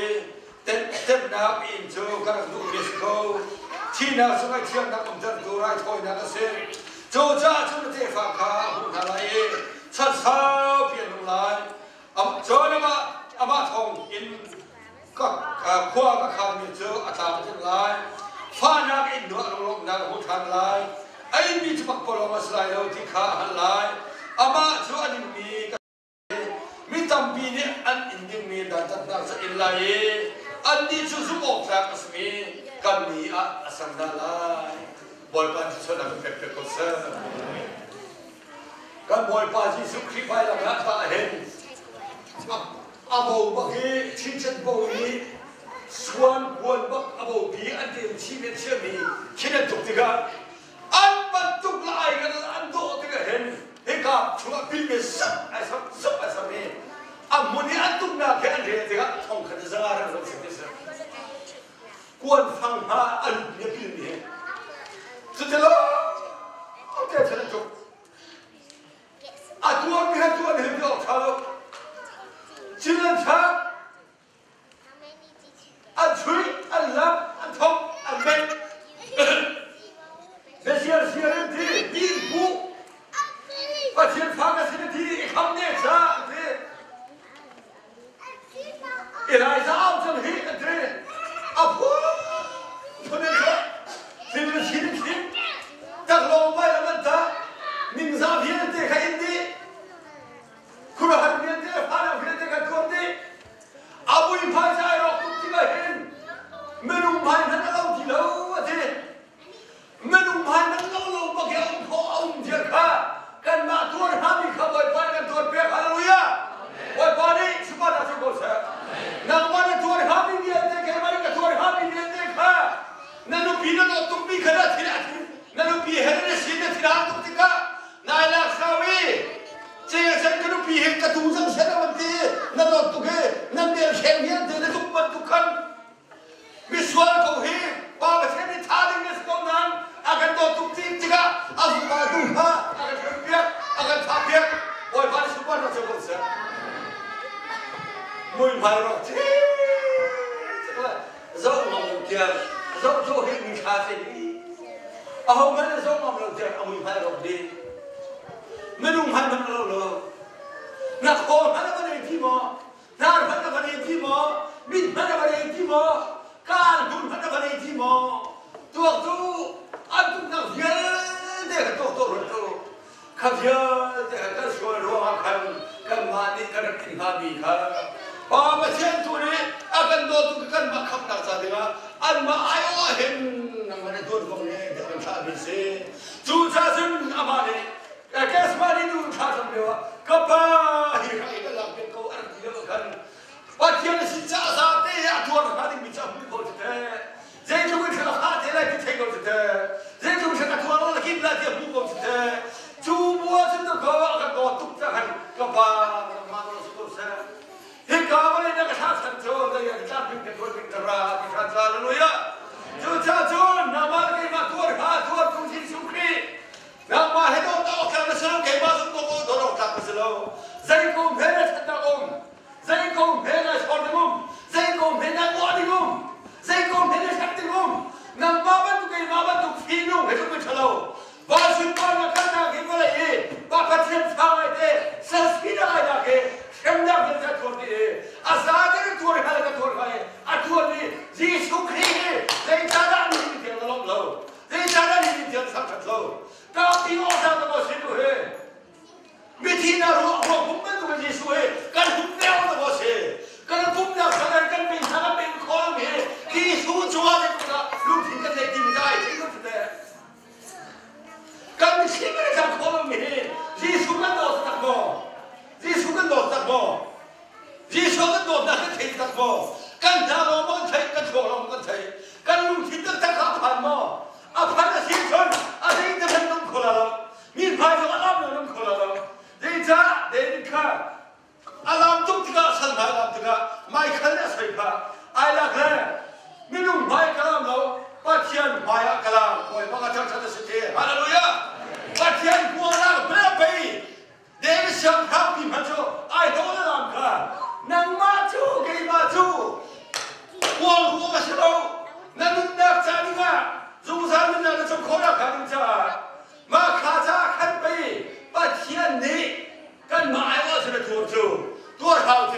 Ngaihchihnak inn cu ka rak duhmi a si ko. Thihnak cu ngaihthiamnak umtertu raithawinak a si. Cucaah cun na tefa kha a hmuh hna lai i chan saupi an nung lai. Cun amah thawng in khua ka khanmi cu a tlam a tling lai. Fahnak in hnuah lunglawmhnak a hmu ṭhan lai. A inmi cu pakpalawng a si lai lo ti kha a hngalh lai. Amah cu a ningmi ka Mi tampi nih an in dingmi dantatnak cu in lai i annih cu zumh awk tlak a simi kan ni ah a ser hna lai. Bawipa thluachuahnak in pek piak ko seh. Kan Bawipa Jesuh Khrih vailam ah tah hin a bo bak i chinchet bo i suan kuan bak a bo pi an ti chih le chiahmi khin an tuk tikah an bantuk lai kan an dawh tikah hin hika chungah pilmi zap ai sam zap ai sam i a hmun i an tuknak he an rel tikah thong khat zanga ran ro sim si kuan fang hna a lut mi a pilmi he cuti lo te chan an tuk a tuar mi he tuar ni hi awk tha lo chin an thlak An chuih, an lam, an thok, an meih. Biasiar siar in thi, ti in puh. Pathian fa ka sin thi i kham ne cha an ti. Elijah au cang hi an ti. A phun phun in chuah. Thil na sin in Taklawng vai lam an tah. Ningzah vialte kha in dih. Khuaruahhar vialte le fahnak vialte kan tuar dih. A mui phaisa ai rawk tuk tikah hin minung hmai hmanh a lo ti lo a ti. Minung hmai hmanh lo lo bak i a um khawh a um viar kha kanmah tuar hngami kha Bawipa nih kan tuar piak. Hallelujah! Bawipa nih sunparnak cu ko seh. Nangmah na tuar hngami vialte keimah nih ka tuar hngami vialte kha na nupi na dawt tukmi kha na thil na nupi he na sin na thil aa tuk tikah nai lak sau i Cesen ka nupi he ka tu cang seh na ti na dawt tuk hi nan bel hreng vialte na tuk bantuk khan misual ko hi pa Pathian nih tha ding na si ko nain a kan dawt tuk ti tikah a fapa tu kha a kan hrem piak a kan thah piak Bawipa nih sunparnak cu ko seh muihmai rawk ci zoh ngam lo tiang zoh zoh hi mi thla se aho hmanh zoh ngam lo tiang a muihmai rawk ding Minung hmanh hmanh lo lo. Na khaw hmanh a van ei ti maw? Hnar hmanh a van ei ti maw? Mit hmanh a van ei ti maw? Kaal hmun hmanh a van ei ti maw? Tuak cu an tuknak vialte kha tuak tuah run cu. Kha vialte kha kan sual ruangah khan kanmah nih kan rak in hngami kha Pa Pathian tu nih a kan dawtu kanmah khamhnak ca dingah anmah aiawh ah hin nangmah na tuan kong nih kan thlahmi si. Cucaah cun amah nih Gethsemane nu thla cam lio ah ka pa hi rak i ka lak piak ko a rak ti lio khan Pathian a sin caah zate a tuar hnga dingmi cu a hmuh ko cu teh. Zeitluk in thla ka te lai ti thei ko cu teh. Zeitluk in thla ka tuar la kim lai ti a hmuh ko cu teh. Cu bu ah cun ka a kan dawt tuk ca khan ka pa nangmah nawl si ko seh. Hika vawlei na ka thlah chan cu zei ah tlam ding ka tuar ding ka ra ti kha ca hallelujah. Cucaah cun nangmah le keimah tuar kha tuartu Jesuh Khrih nangmah he dawt awk tlak na si lo keimah zong dawt awk tlak na si lo. Zei ko hme na ṭhatnak um zei ko hme na chawr ding um zei ko hme na tuah ding um zei ko hme na hrek ding um nangmah bantuk keimah bantuk fihnung he tluk in ṭhalo Van sunparnak kalnak hi vawlei i Pa Pathian fa ngaite salspi na ngai hi hremnak vialte a tuar dih i a za te in tuar hal ka tuar hnga i a tuar i Jesuh Khrih hi zeicahdah nihin tiang na lawmh lo zeicahdah nihin tiang thangṭhat lo ka ti awk dah ka maw si tu hi mithi na ruah ruah pum bantuk in Jesuh hi kan hum deuh na maw si kan pumnak kan kan min hna kan min khawl mi Jesuh cungah zeitluk lungthin kan neih timi ai thei lo teh Kan mitthli kan i tlang kho lomi hi Jesuh kan dawt tak maw? Jesuh kan dawt tak maw? Jesuh kan dawtnak kan thei tak maw? Kan hna lawng maw kan theih, kan thluak lawng maw kan theih? Kan lungthin taktak kha a phan maw? A phan a si cun a zei te hmanh nung kho la lo. Mi hmai zong a lam lo nung kho la lo. Zeicah David kha A lam tuk tikah sal hna lam tikah Michael nih a soi kha ai lak le minung hmai ka lam lo Pathian hmai ah ka lam Bawipa ka thangṭhat a si te Hallelujah Pathian kualak pei David siangpahrang pi hmanh cu ai dawh le lam kha nangmah cu keimah cu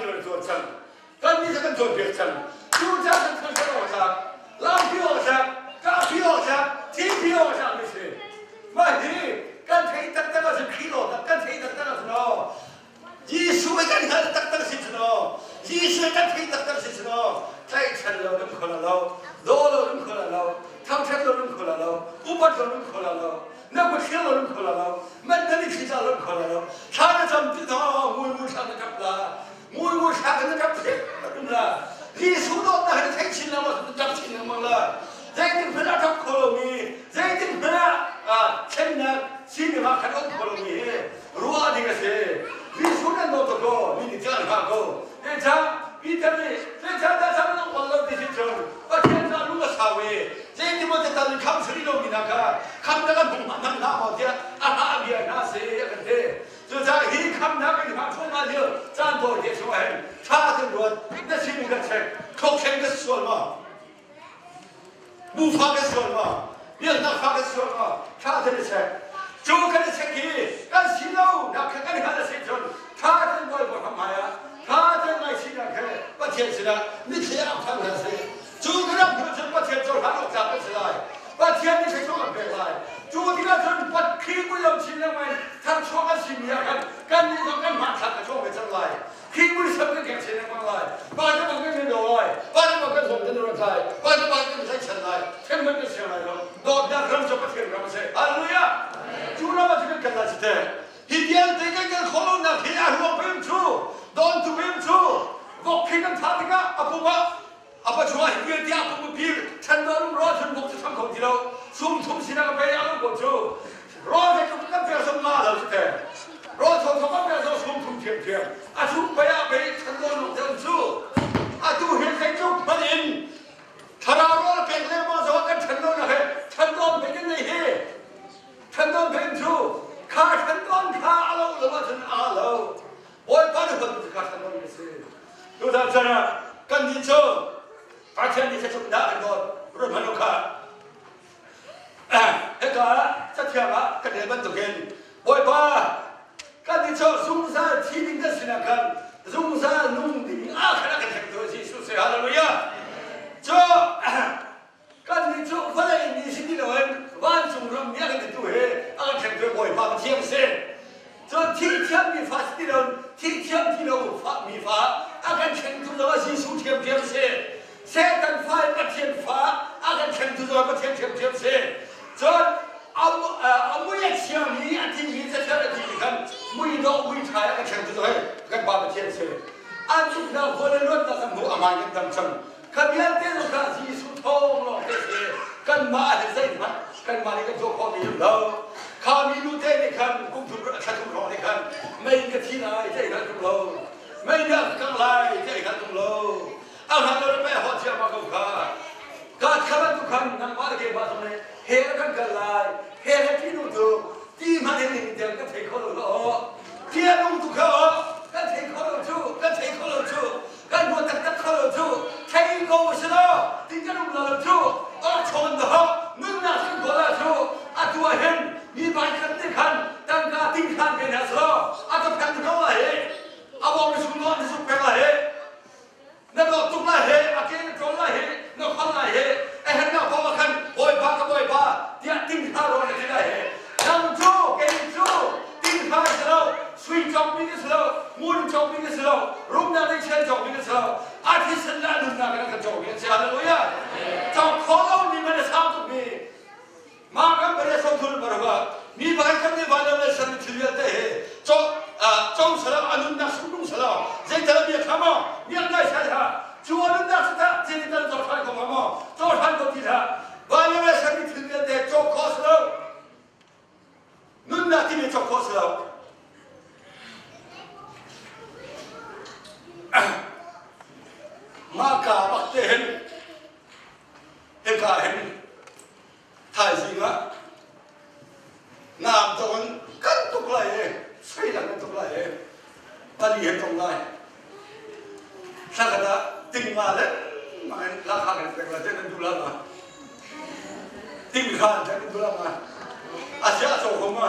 Pathian rian tuan cang. Kan nih kan cawnpiak cang. Cu ca kan thangṭhat awk tlak, lampi awk tlak, kahpi awk tlak, thingpi awk tlak mi si. Mah hi kan theih taktak ahcun Khrih dawtnak kan theih taktak ahcun aw Jesuh hi kan hngalh taktak si cun aw Jesuh hi kan theih taktak si cun aw tlaihchan lo kan khual lo, daw lo kan khual lo, thangṭhat lo kan khual lo, upat lo kan khual lo, na kut thlir lo kan khual lo, man nan i thli lo kan khual lo, thla na cam ti thawng mui mui thla na ṭap la, mui mui thla kan ṭap hrim la, Jesuh dawtnak hi na theih chin lengmang na ṭap chin lengmang la, zeitin hmanh a ṭap kho lomi, zeitin hmanh ah thlennak sining ah khan a um kho lomi hi ruah ding a si. Jesuh nan dawt tuk ko, mi nih cun an hngah ko. Zeicah Peter nih zeicahdah cang nan hngal lo ti si cun Pathian cu a lung a sau i zeitin maw tetal in kham si rih lomi hna kha khamnak an hung hmanh hlah maw tiah a hngah bia hna a si a kan ti. Cucaah hi khamnak in hngah thluahmah lio caan tawi te chung ah hin ṭha tein ruat, na sining ka check, thawkhleng ka sual maw? Bufa kan sual maw? Biaknak fa kan sual maw? Ṭha tein i check. Cu kan i check hi kan si lo nak kha kan i hngalh a si cun ṭha tein Bawipa hram hmai ah ṭha tein ngaihchihnak he Pathian sinah mitthli ah ṭhan hna sih. Cu kan rak hmuh cun Pathian cohlan awk tlak kan si lai. Pathian nih thluachuah kan pek lai. Cu tikah cun Khrih mui lo chin lengmang in tharchuah kan simi ah khan kannih zong kan hmanthlak a chuak ve cang lai. Khrih muisam kan keng chin lengmang lai. Pa cu bang kan do lai. Pa cu bang kan zong kan rat lai. Pa cu bang kan tlaihchan lai. Hremhmanh kan siang lai lo. Dawtnak ram cu Pathian ram a si. Hallelujah! Cu ram ah cun kan kal lai cite. Hi vialte kan kal khawh lonak hi a ruang pem cu, dawntu pem cu, vok khi kan thah tikah a pum ah a pachuah hi vialte a pum pir than ro thun buk cu tham kho ti lo sum thum sinah ka pe a lo ko cu ro te tuk kan pek zong nga lo cu te ro tho tho kan pek zong sum thum thiam thiam a chung pe ah pe than do nung te cu atu hin zeitluk hmanh in thlarau rawl pek lengmang zong kan than lo na he than don pe kan nei hi than don pe cu kha than don kha a lo lo ahcun a lo Bawipa nih huat kha than don si Tutan chan ah kannih cu Pathian nih thluachuah dah kan dawt ruat hmanh u kha. Hika ah cathiang ah kan rel bantukin Bawipa kannih cu zungzal thi ding kan sinah khan zungzal nung ding ah khan a kan thlengtu Jesuh si hallelujah. Cu kannih cu vawlei mi si ti loin vancung ram nih a kan titu hi a kan thlengtu Bawipa Pathian si. Cun thil thiammi fa si ti loin thil thiam ti lo mi fa a kan thlengtu zong ah Jesuh ṭhiamṭhiam si. Satan fa in Pathian fa a kan thlengtu zong ah Pathian ṭhiamṭhiam si. Cun a mui a thiangmi a timi cathiang a timi khan mui dawh mui ṭha a kan thlengtu zong hi kan Pa Pathian si. An zumhnak hual le luatnak kan hmuh a ngai kan dam cang. Kha vialte zong kha Jesuh thawng lawng te si. Kanmah ah hin zeihmanh kanmah nih kan tuah khawhmi um lo. Kha minu te nih khan kum thum thla thum hrawng nih khan mei ka thi lai ti ai hngalh tung lo. Mei nih a ka kangh lai ti ai hngalh tung lo. A hngalh lo le pei a hawh ciammam ko kha. Ka kha bantuk khan nangmah le keimah zong nih hell kan kal lai. Hell he ṭihnung cu ti hmanh in ning tiang kan thei kho lo aw. Ti a nung tu kha aw kan thei kho lo cu kan thei kho lo cu kan hmu taktak kho lo cu thei ko si lo tin kan um lo cu awchawn dawh nunnak kan kawl ah cu atu ah hin mi bai khat nih khan tangka ting khan ve hna selaw a ka phen ko la hi a bawm chung lo na zuk peng la hi na dawt tuk lai hi a ke na ṭawl lai hi na khon lai hi a hernak paoh ah khan bawipa ka bawipa tiah ting hna rawn na ti lai hi nang cu kei cu ting hna si lo Sui cawkmi na si lo, ngun cawkmi na si lo, rumnak nih chian cawkmi na si lo, a thisen le a nunnak in a kan cawkmi an si. Hallelujah! Cawk khawh lomi man a sang tukmi mah kan pare sothul baruah mi pakhat kan nih van le sermi thil vialte hi caw co salo a nunnak sungdung salo zeital bia kha maw miak ngai sai ha cu a nunnak si tah zeital tal caw than ko maw caw than ko ti hlah van le sermi thil vialte cawk khawh si lo Nunnak timi cawk khawh si lo. Mah ka bak te hin hika hin thaizing ah naam tong in kan tuk lai i sui lang kan tuk lai i pali he tong lai thlakhat ah ting nga le mang in lakha kan pek lai te nan duh la ma Ting khan kan in duh ma? A sia a co ko ma?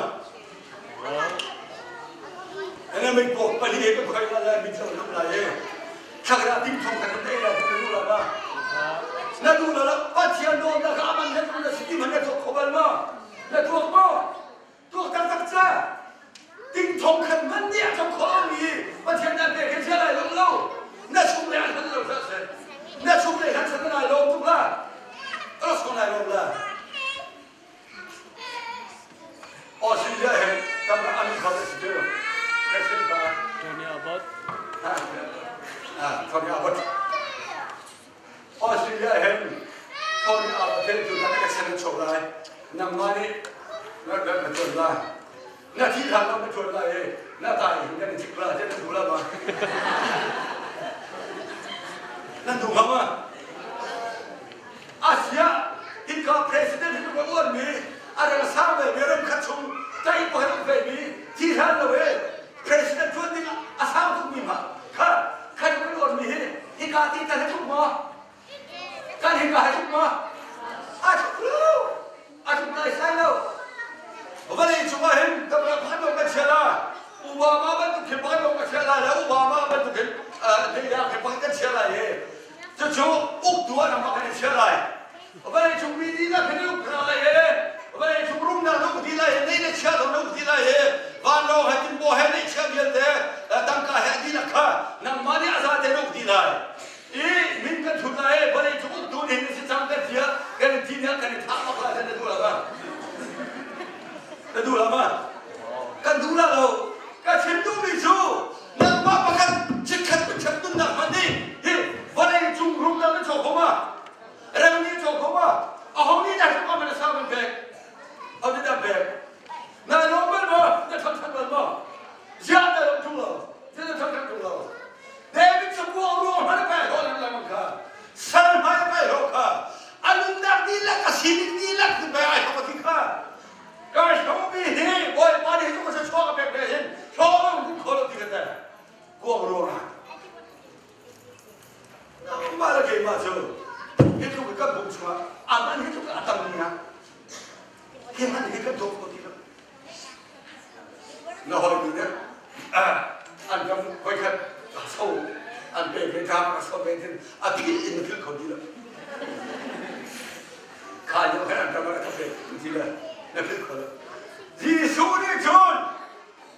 Ene mei pok pali he ka khoi la lai mi chau nam lai e. Thakra ting thong khat te la ka lu la ba. Na lu la la Pathian do na ka aman na na siti man na thok khobal ma. Na tuak ma. Tuak tak tak cha. Ting thong khat man ni a thok kho mi Pathian na pe ke chia lai lo lo. Na chung le an han lo sa se. Na chung le han san lai lo tuk la. Ros ko lai lo la. Australia he kan an khat a si cu. President pa. Tony Abbott. Ah, Tony Abbott. Australia he Tony Abbott he tu kan ka sen chok lai. Nangmah nih na na na tuan lai. Na thi hlan na tuan lai e. Na ta in kan chik la je na du la ma. Nan du ma ma. Asia hika president hi ka uanmi a rak sang ve mi ram khat chung tai pakhat ve mi thi hlan lo e president tuan ding a sang tuk mi ma kha khat kan uan mi hi hika ti ta tuk ma kan hika ha tuk ma a tuk lo a tuk lai sai lo vawlei cungah hin dam rak phan lo kan chia la Obama bantuk hin pakhat lo ka chia lai la Obama bantuk hin leilang hin pakhat kan chia lai e Cucu uktu ah nangmah kan i chiah lai. Vawleicung mi dihlak hin uk hna lai e. Vawleicung rumnak na uk dih lai e. Nei le chia zong na uk dih lai e. Vanlawng he tinbaw he neihchiah vialte tangka he dihlak kha nangmah nih a zate na uk dih lai. I min kan thut lai e. Vawleicung uktu nih hin si cang kan ti ah kan in ti nih kan i thah bak lai na duh la ma? Na duh la ma? Kan duh la lo. Ka chim duhmi cu nangmah pakhat chikkhat pakhat nunnak hmanh nih hi vawlei cung rumnak na cawk kho ma? Rang nih cawk kho ma? Aho nih dah hrim man a sang man pek? Aho nih dah pek? Na lawm bal maw? Na thangthat bal maw? Ziah na lawm ṭung lo? Ziah na thangthat ṭung lo? David cu kuang ruang hmanh a kai hawh lengmang kha sal hmai a kai hawh kha a nunnak dihlak a sining dihlak cu pei ai thawk a ti kha Ka hlomi hi Bawipa nih hi cu chuak a pek ve hin hlawm kun kho lo ti ka te kuang ruangah nangmah le keimah cu hi tluk kan bung chungah aman hi tluk a tam ni ah hi man hi kan dawt ko ti lo na hoi mi nih an kan voikhat so an pe ve ta ka so ve tin a phil in na phil kho ti lo Kha lio khan an ram ah ka pek ti le na philh kho lo. Jesuh nih cun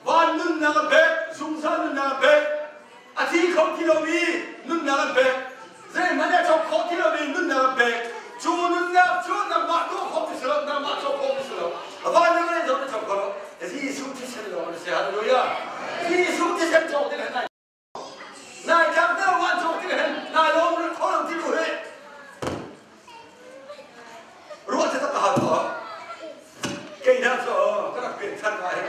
van nunnak a pek, zungzal nunnak a pek, a thi kho ti lomi nunnak an pek, zeihmanh a cawk khawh ti lomi nunnak an pek. Cu nunnak cu nangmah tuah khawh ti si lo, nangmah cawk khawh ti si lo. Van le vawlei zong na cawk kho lo. Jesuh thisen lawng na si. Hallelujah. Jesuh thisen cawk ding han Nai tlak deuh wan cawk ti hen nai lawm rat kho lo ti lu he ruah te tak hal ko kei na cho ka rak pen than ka hen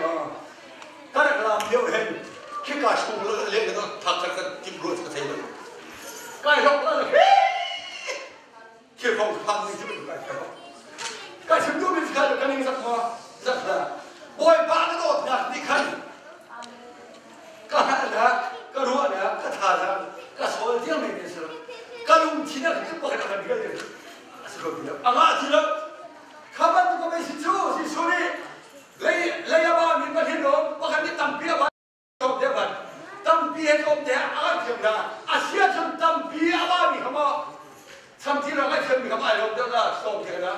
ka rak lam lio hen khi ka chung le le na thak thak thak tim ruah ka thei lo kai hlok la he khi phong phang ni chu kai hlok ka chim du min kha ka ning zak ma zak la bawipa na dawt nak ni khan Ka hngalhnak, ka ruahnak, ka thazaang, ka sawl tiang men in si lo. Ka lungthin ah khin pakhat a kan rial ding a si ko ti lo. A ngah ti lo. Kha bantuk a si cu Jesuh nih lei lei a ba mi pathin rawm pakhat nih tampi a ba tlawm te ban tampi he tlawm te a kan thiam hna. A sia cun tampi a ba mi kha maw samthi ram ai thiam mi kha ai lawm deuh na tlawm te na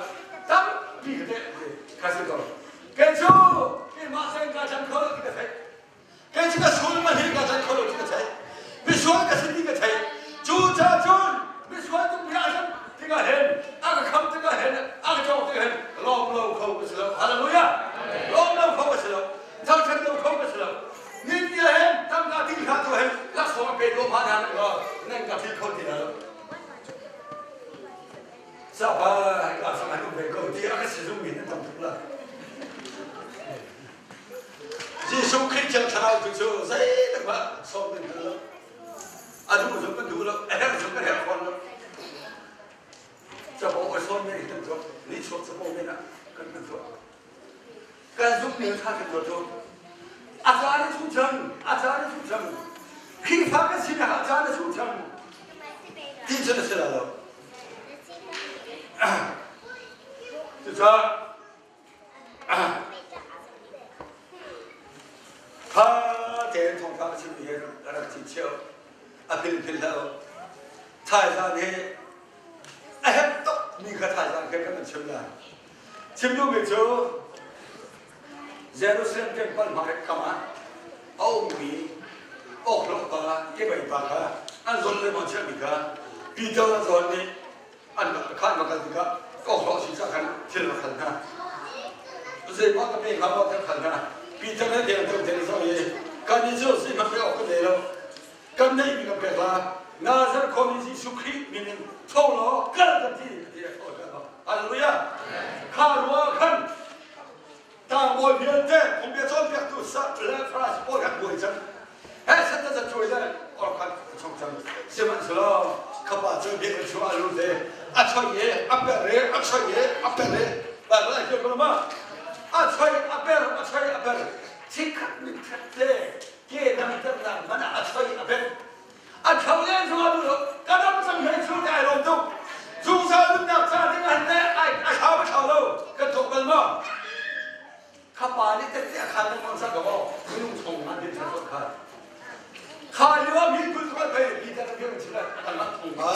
tampi te kha si ko. Kei cu keimah sen ka chan kho lo ti ka theih. Kei cu ka sual ma hi ka chan kho lo ti ka theih. Misual ka si ti ka theih. Cu ca cun misual tuk bia a tikah hin a ka kham tikah hin a ka cawk tikah hin lawm lo kho ka si lo. Hallelujah. Lawm lo kho ka si lo. Thangthat lo kho ka si lo. Nin nia hin tangka ting hlah tu hin laksawng a pe lo ma na lo nan ka thil kho ti lo. Sapa ka sang an um ve ko ti a ka si zung mi nan tam tuk la. Jesuh Khrih Thiang Thlarau tu cu zeitik hmah sawm kan hngal lo. A duh zong kan duh lo, a herh zong kan herh fawn lo. Capo a sawn men kan tuah, nichuak capo men ah kan kan tuah. Kan zumh ning kha kan tuah tu. A caan a chung cang, a caan a chung cang. Khrihfa kan sinak a caan a chung cang. Ti cun a si la lo. Cucaah Tha tein thawng. cheu a phil phil hlah u. Thaizan hi a herh tuk mi kha thaizan kha kan chim lai. Chim duhmi cu Jerusalem temple hmai kam ah a ummi awkhlawh pa kebei pa kha an zawn le maw chiahmi kha Peter le John nih an khan va kal tikah awkhlawh si cah khan thil va khal hna. Zeimaw ka pe hnga maw kan khal hna. Peter le deng deng deng zong i kan i cu si hmanh pe awk kan nei lo. Kan neihmi kan pek la. Nazareth khuami Jesuh Khrih min in tho law kal kan ti ti a thaw kal. Hallelujah. Kha rua khan Tlangbawi vialte phungbia cawnpiaktu le Farasi pawl khan buai cang. He satan za cuai le or khan chong cang. Sihmanhsehlaw khapa cu biakinn chung ah a lut i a choi i a per i a choi i a per i Baibal ai fiang ko ma? A choi a per a choi a per chikkhat mitthek te ke damternak man ah a choi a per a tho len zong ah duh ka dam cang hlei chu te ai lawm tuk zungzal nunnak ca ding an le ai a thlau a thlau lo kan thawk bal maw khapa nih tette a khan lengmang cang ko minung chung an din chan kha kha lio ah mi kul tual pei Peter an biak chim a kan thong ba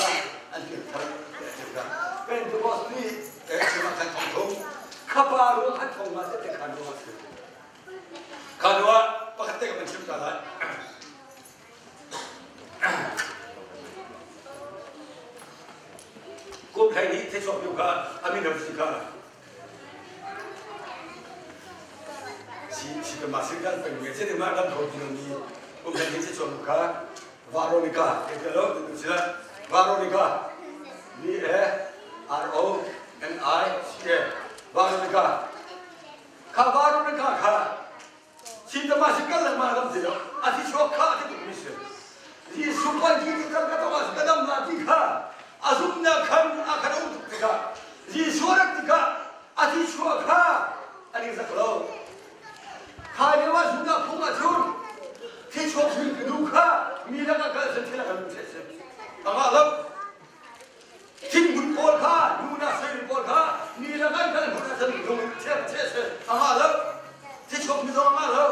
an piak thar Pentecost ni chim ah khan thong thum khapa ruang khan thong ma tette khan ruang a si kha lio ah pakhat te ka van chim ta lai. Kum 12 thechuak lio kha a min si kha si si ka ma sin kan peng me che ma dam tho ti ni kum 12 thechuak lio kha Veronica ke ke lo tu si la Veronica V A R O N I C A Veronica kha Veronica kha Sintama si kal lengmang lam si lo. A thi chuak kha a ti tukmi si. Jesuh kan ti ti kan ka tong ah ka dam la ti kha a zumnak khan a khan um tuk tikah Jesuh rat tikah a thi chuak kha a ning zak lo. Kha lio ah zumnak phung ah cun thi chuak mi nu kha mi lakah kal sin thil a kan che si. Angah lo. Thinghmun pawl kha nu na sui pawl kha mi le ngai kan hmun ah lung che che se anga lo thi chok mi zong anga lo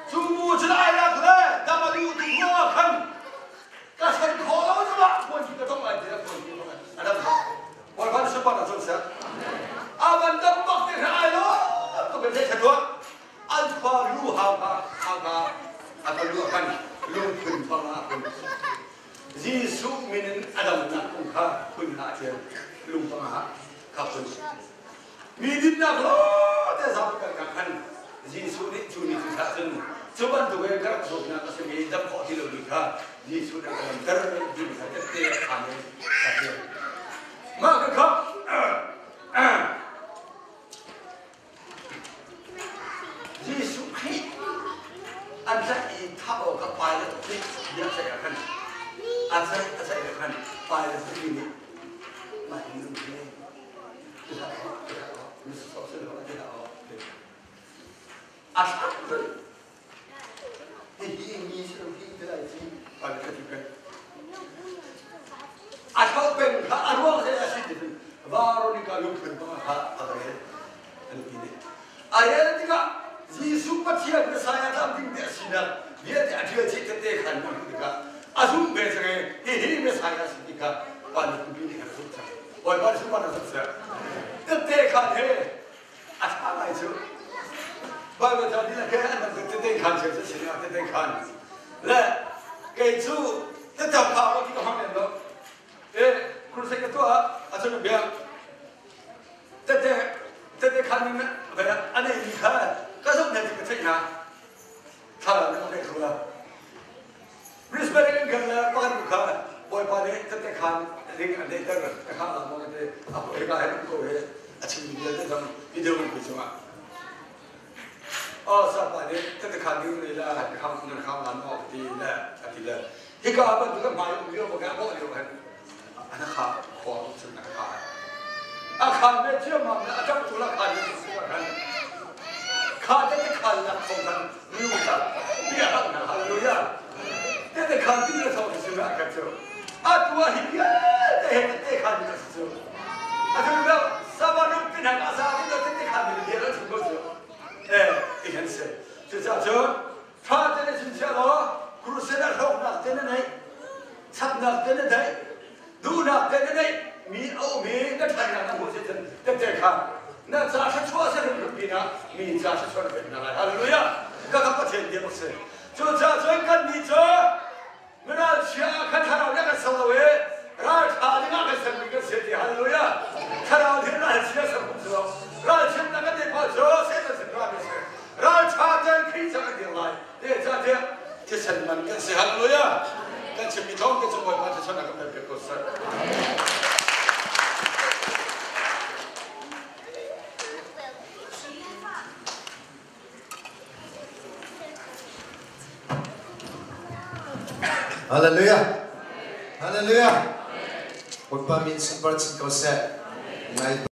cu bu cu ai lak le dama lu tu ruang ah khan ka san kho lo zuma puan ki ka tong lai ti puan ki adam pawl khan support a chun se avan dam bak te kha ai lo to ke the thua an khua lu hau ka hau ka a lu khan lungphun panga kun Jesuh min in a damnak kong kha phun hna a ṭial. Lung panga kha phun. Mi dinnak lawngte zapi kan ka khan Jesuh nih cu ni cu thlah cun cu bantuk in ka rak zawtnak a simi dam khawh ti lomi kha Jesuh nih a ka damter timi kha tette a phan in ka ṭial. Mah ka kha Jesuh Khrih an tlaih i thah awkah Pilat nih bia a ceih ah khan a ceih a ceih ah khan Pilat nih mah hi minung hi ti hlah awk ti hlah awk mi sawsawh si lo ti hlah awk ti a thlak tuk hihi mi si lo hi ti lai ci Pilat ka ti peng a tho peng kha a ruang zei a si ti Veronica lungphun bang kha a rel an ti nih a rel tikah Jesuh Pathian Messiah tlamtling te a sinak vialte a ṭial chih tete khan a hmuh tikah a zumh ve cang i hihi Messiah a si ti kha pa nih kumpi nih khan a zumh cang Bawipa nih sungpar a zumh cang tete khan he a ṭha ngai cu Baibal ca dihlak he an bantuk tete khan cio cu sin ah tete khan le kei cu tetap kha ti ka hmang lem lo e crusade ka tuah a cun bia tete tete khan in a nei mi kha ka zumh na ti ka theih hna thla na ka pek rua Brisbane in kan le pakhat kha bawipa nih tete khan ring an neiter ka kha la mo te a he ka he ko he a chim mi vialte zong video kan pui chungah Oh sapa nih tete khan ding ne la ka kham nan kham la mo ti le ati le hika bantuk ka hmai um lio ba ka bo lio han ana kha khua cun a kha a khan ve thiammam le a ṭap tu la khan le su a khan kha te te khan nak thong khan nu kha bia hak na hallelujah te te khan ti le thong si na kha chu a tu a hi bia te he te khan ni si chu a tu lo sabanuk tin han asa ti te te khan ni bia la chu ko chu eh ti han se chu cha chu tha te le chin chia lo crusade a hlok nak. Ṭhatnak te na theih, duhnak te na neih mi a um i na ṭhatnak na hmuh si cun tette kha na ca thluachuah si rimrim pinah mi ca thluachuah na pek hna lai. Hallelujah! Ka ka Pathian bia bak si. Cucaah cun kannih cu Miralchia ah khan thlarau nih a kan ser lo i ralṭha dingah kan sermi kan si ti hallelujah. Thlarau nih ralchia ser hum si lo. Ralchiatnak kan neih paoh cu Satan sin rami a si. Ralṭha tein Khrih cang kan dir lai. Zeicahtiah thisen man kan si hallelujah. Kan chimmi thawng te cu Bawipa thluachuahnak kan pek ko seh. Hallelujah. Hallelujah. Bawipa min sunpar chin ko seh. Ngai.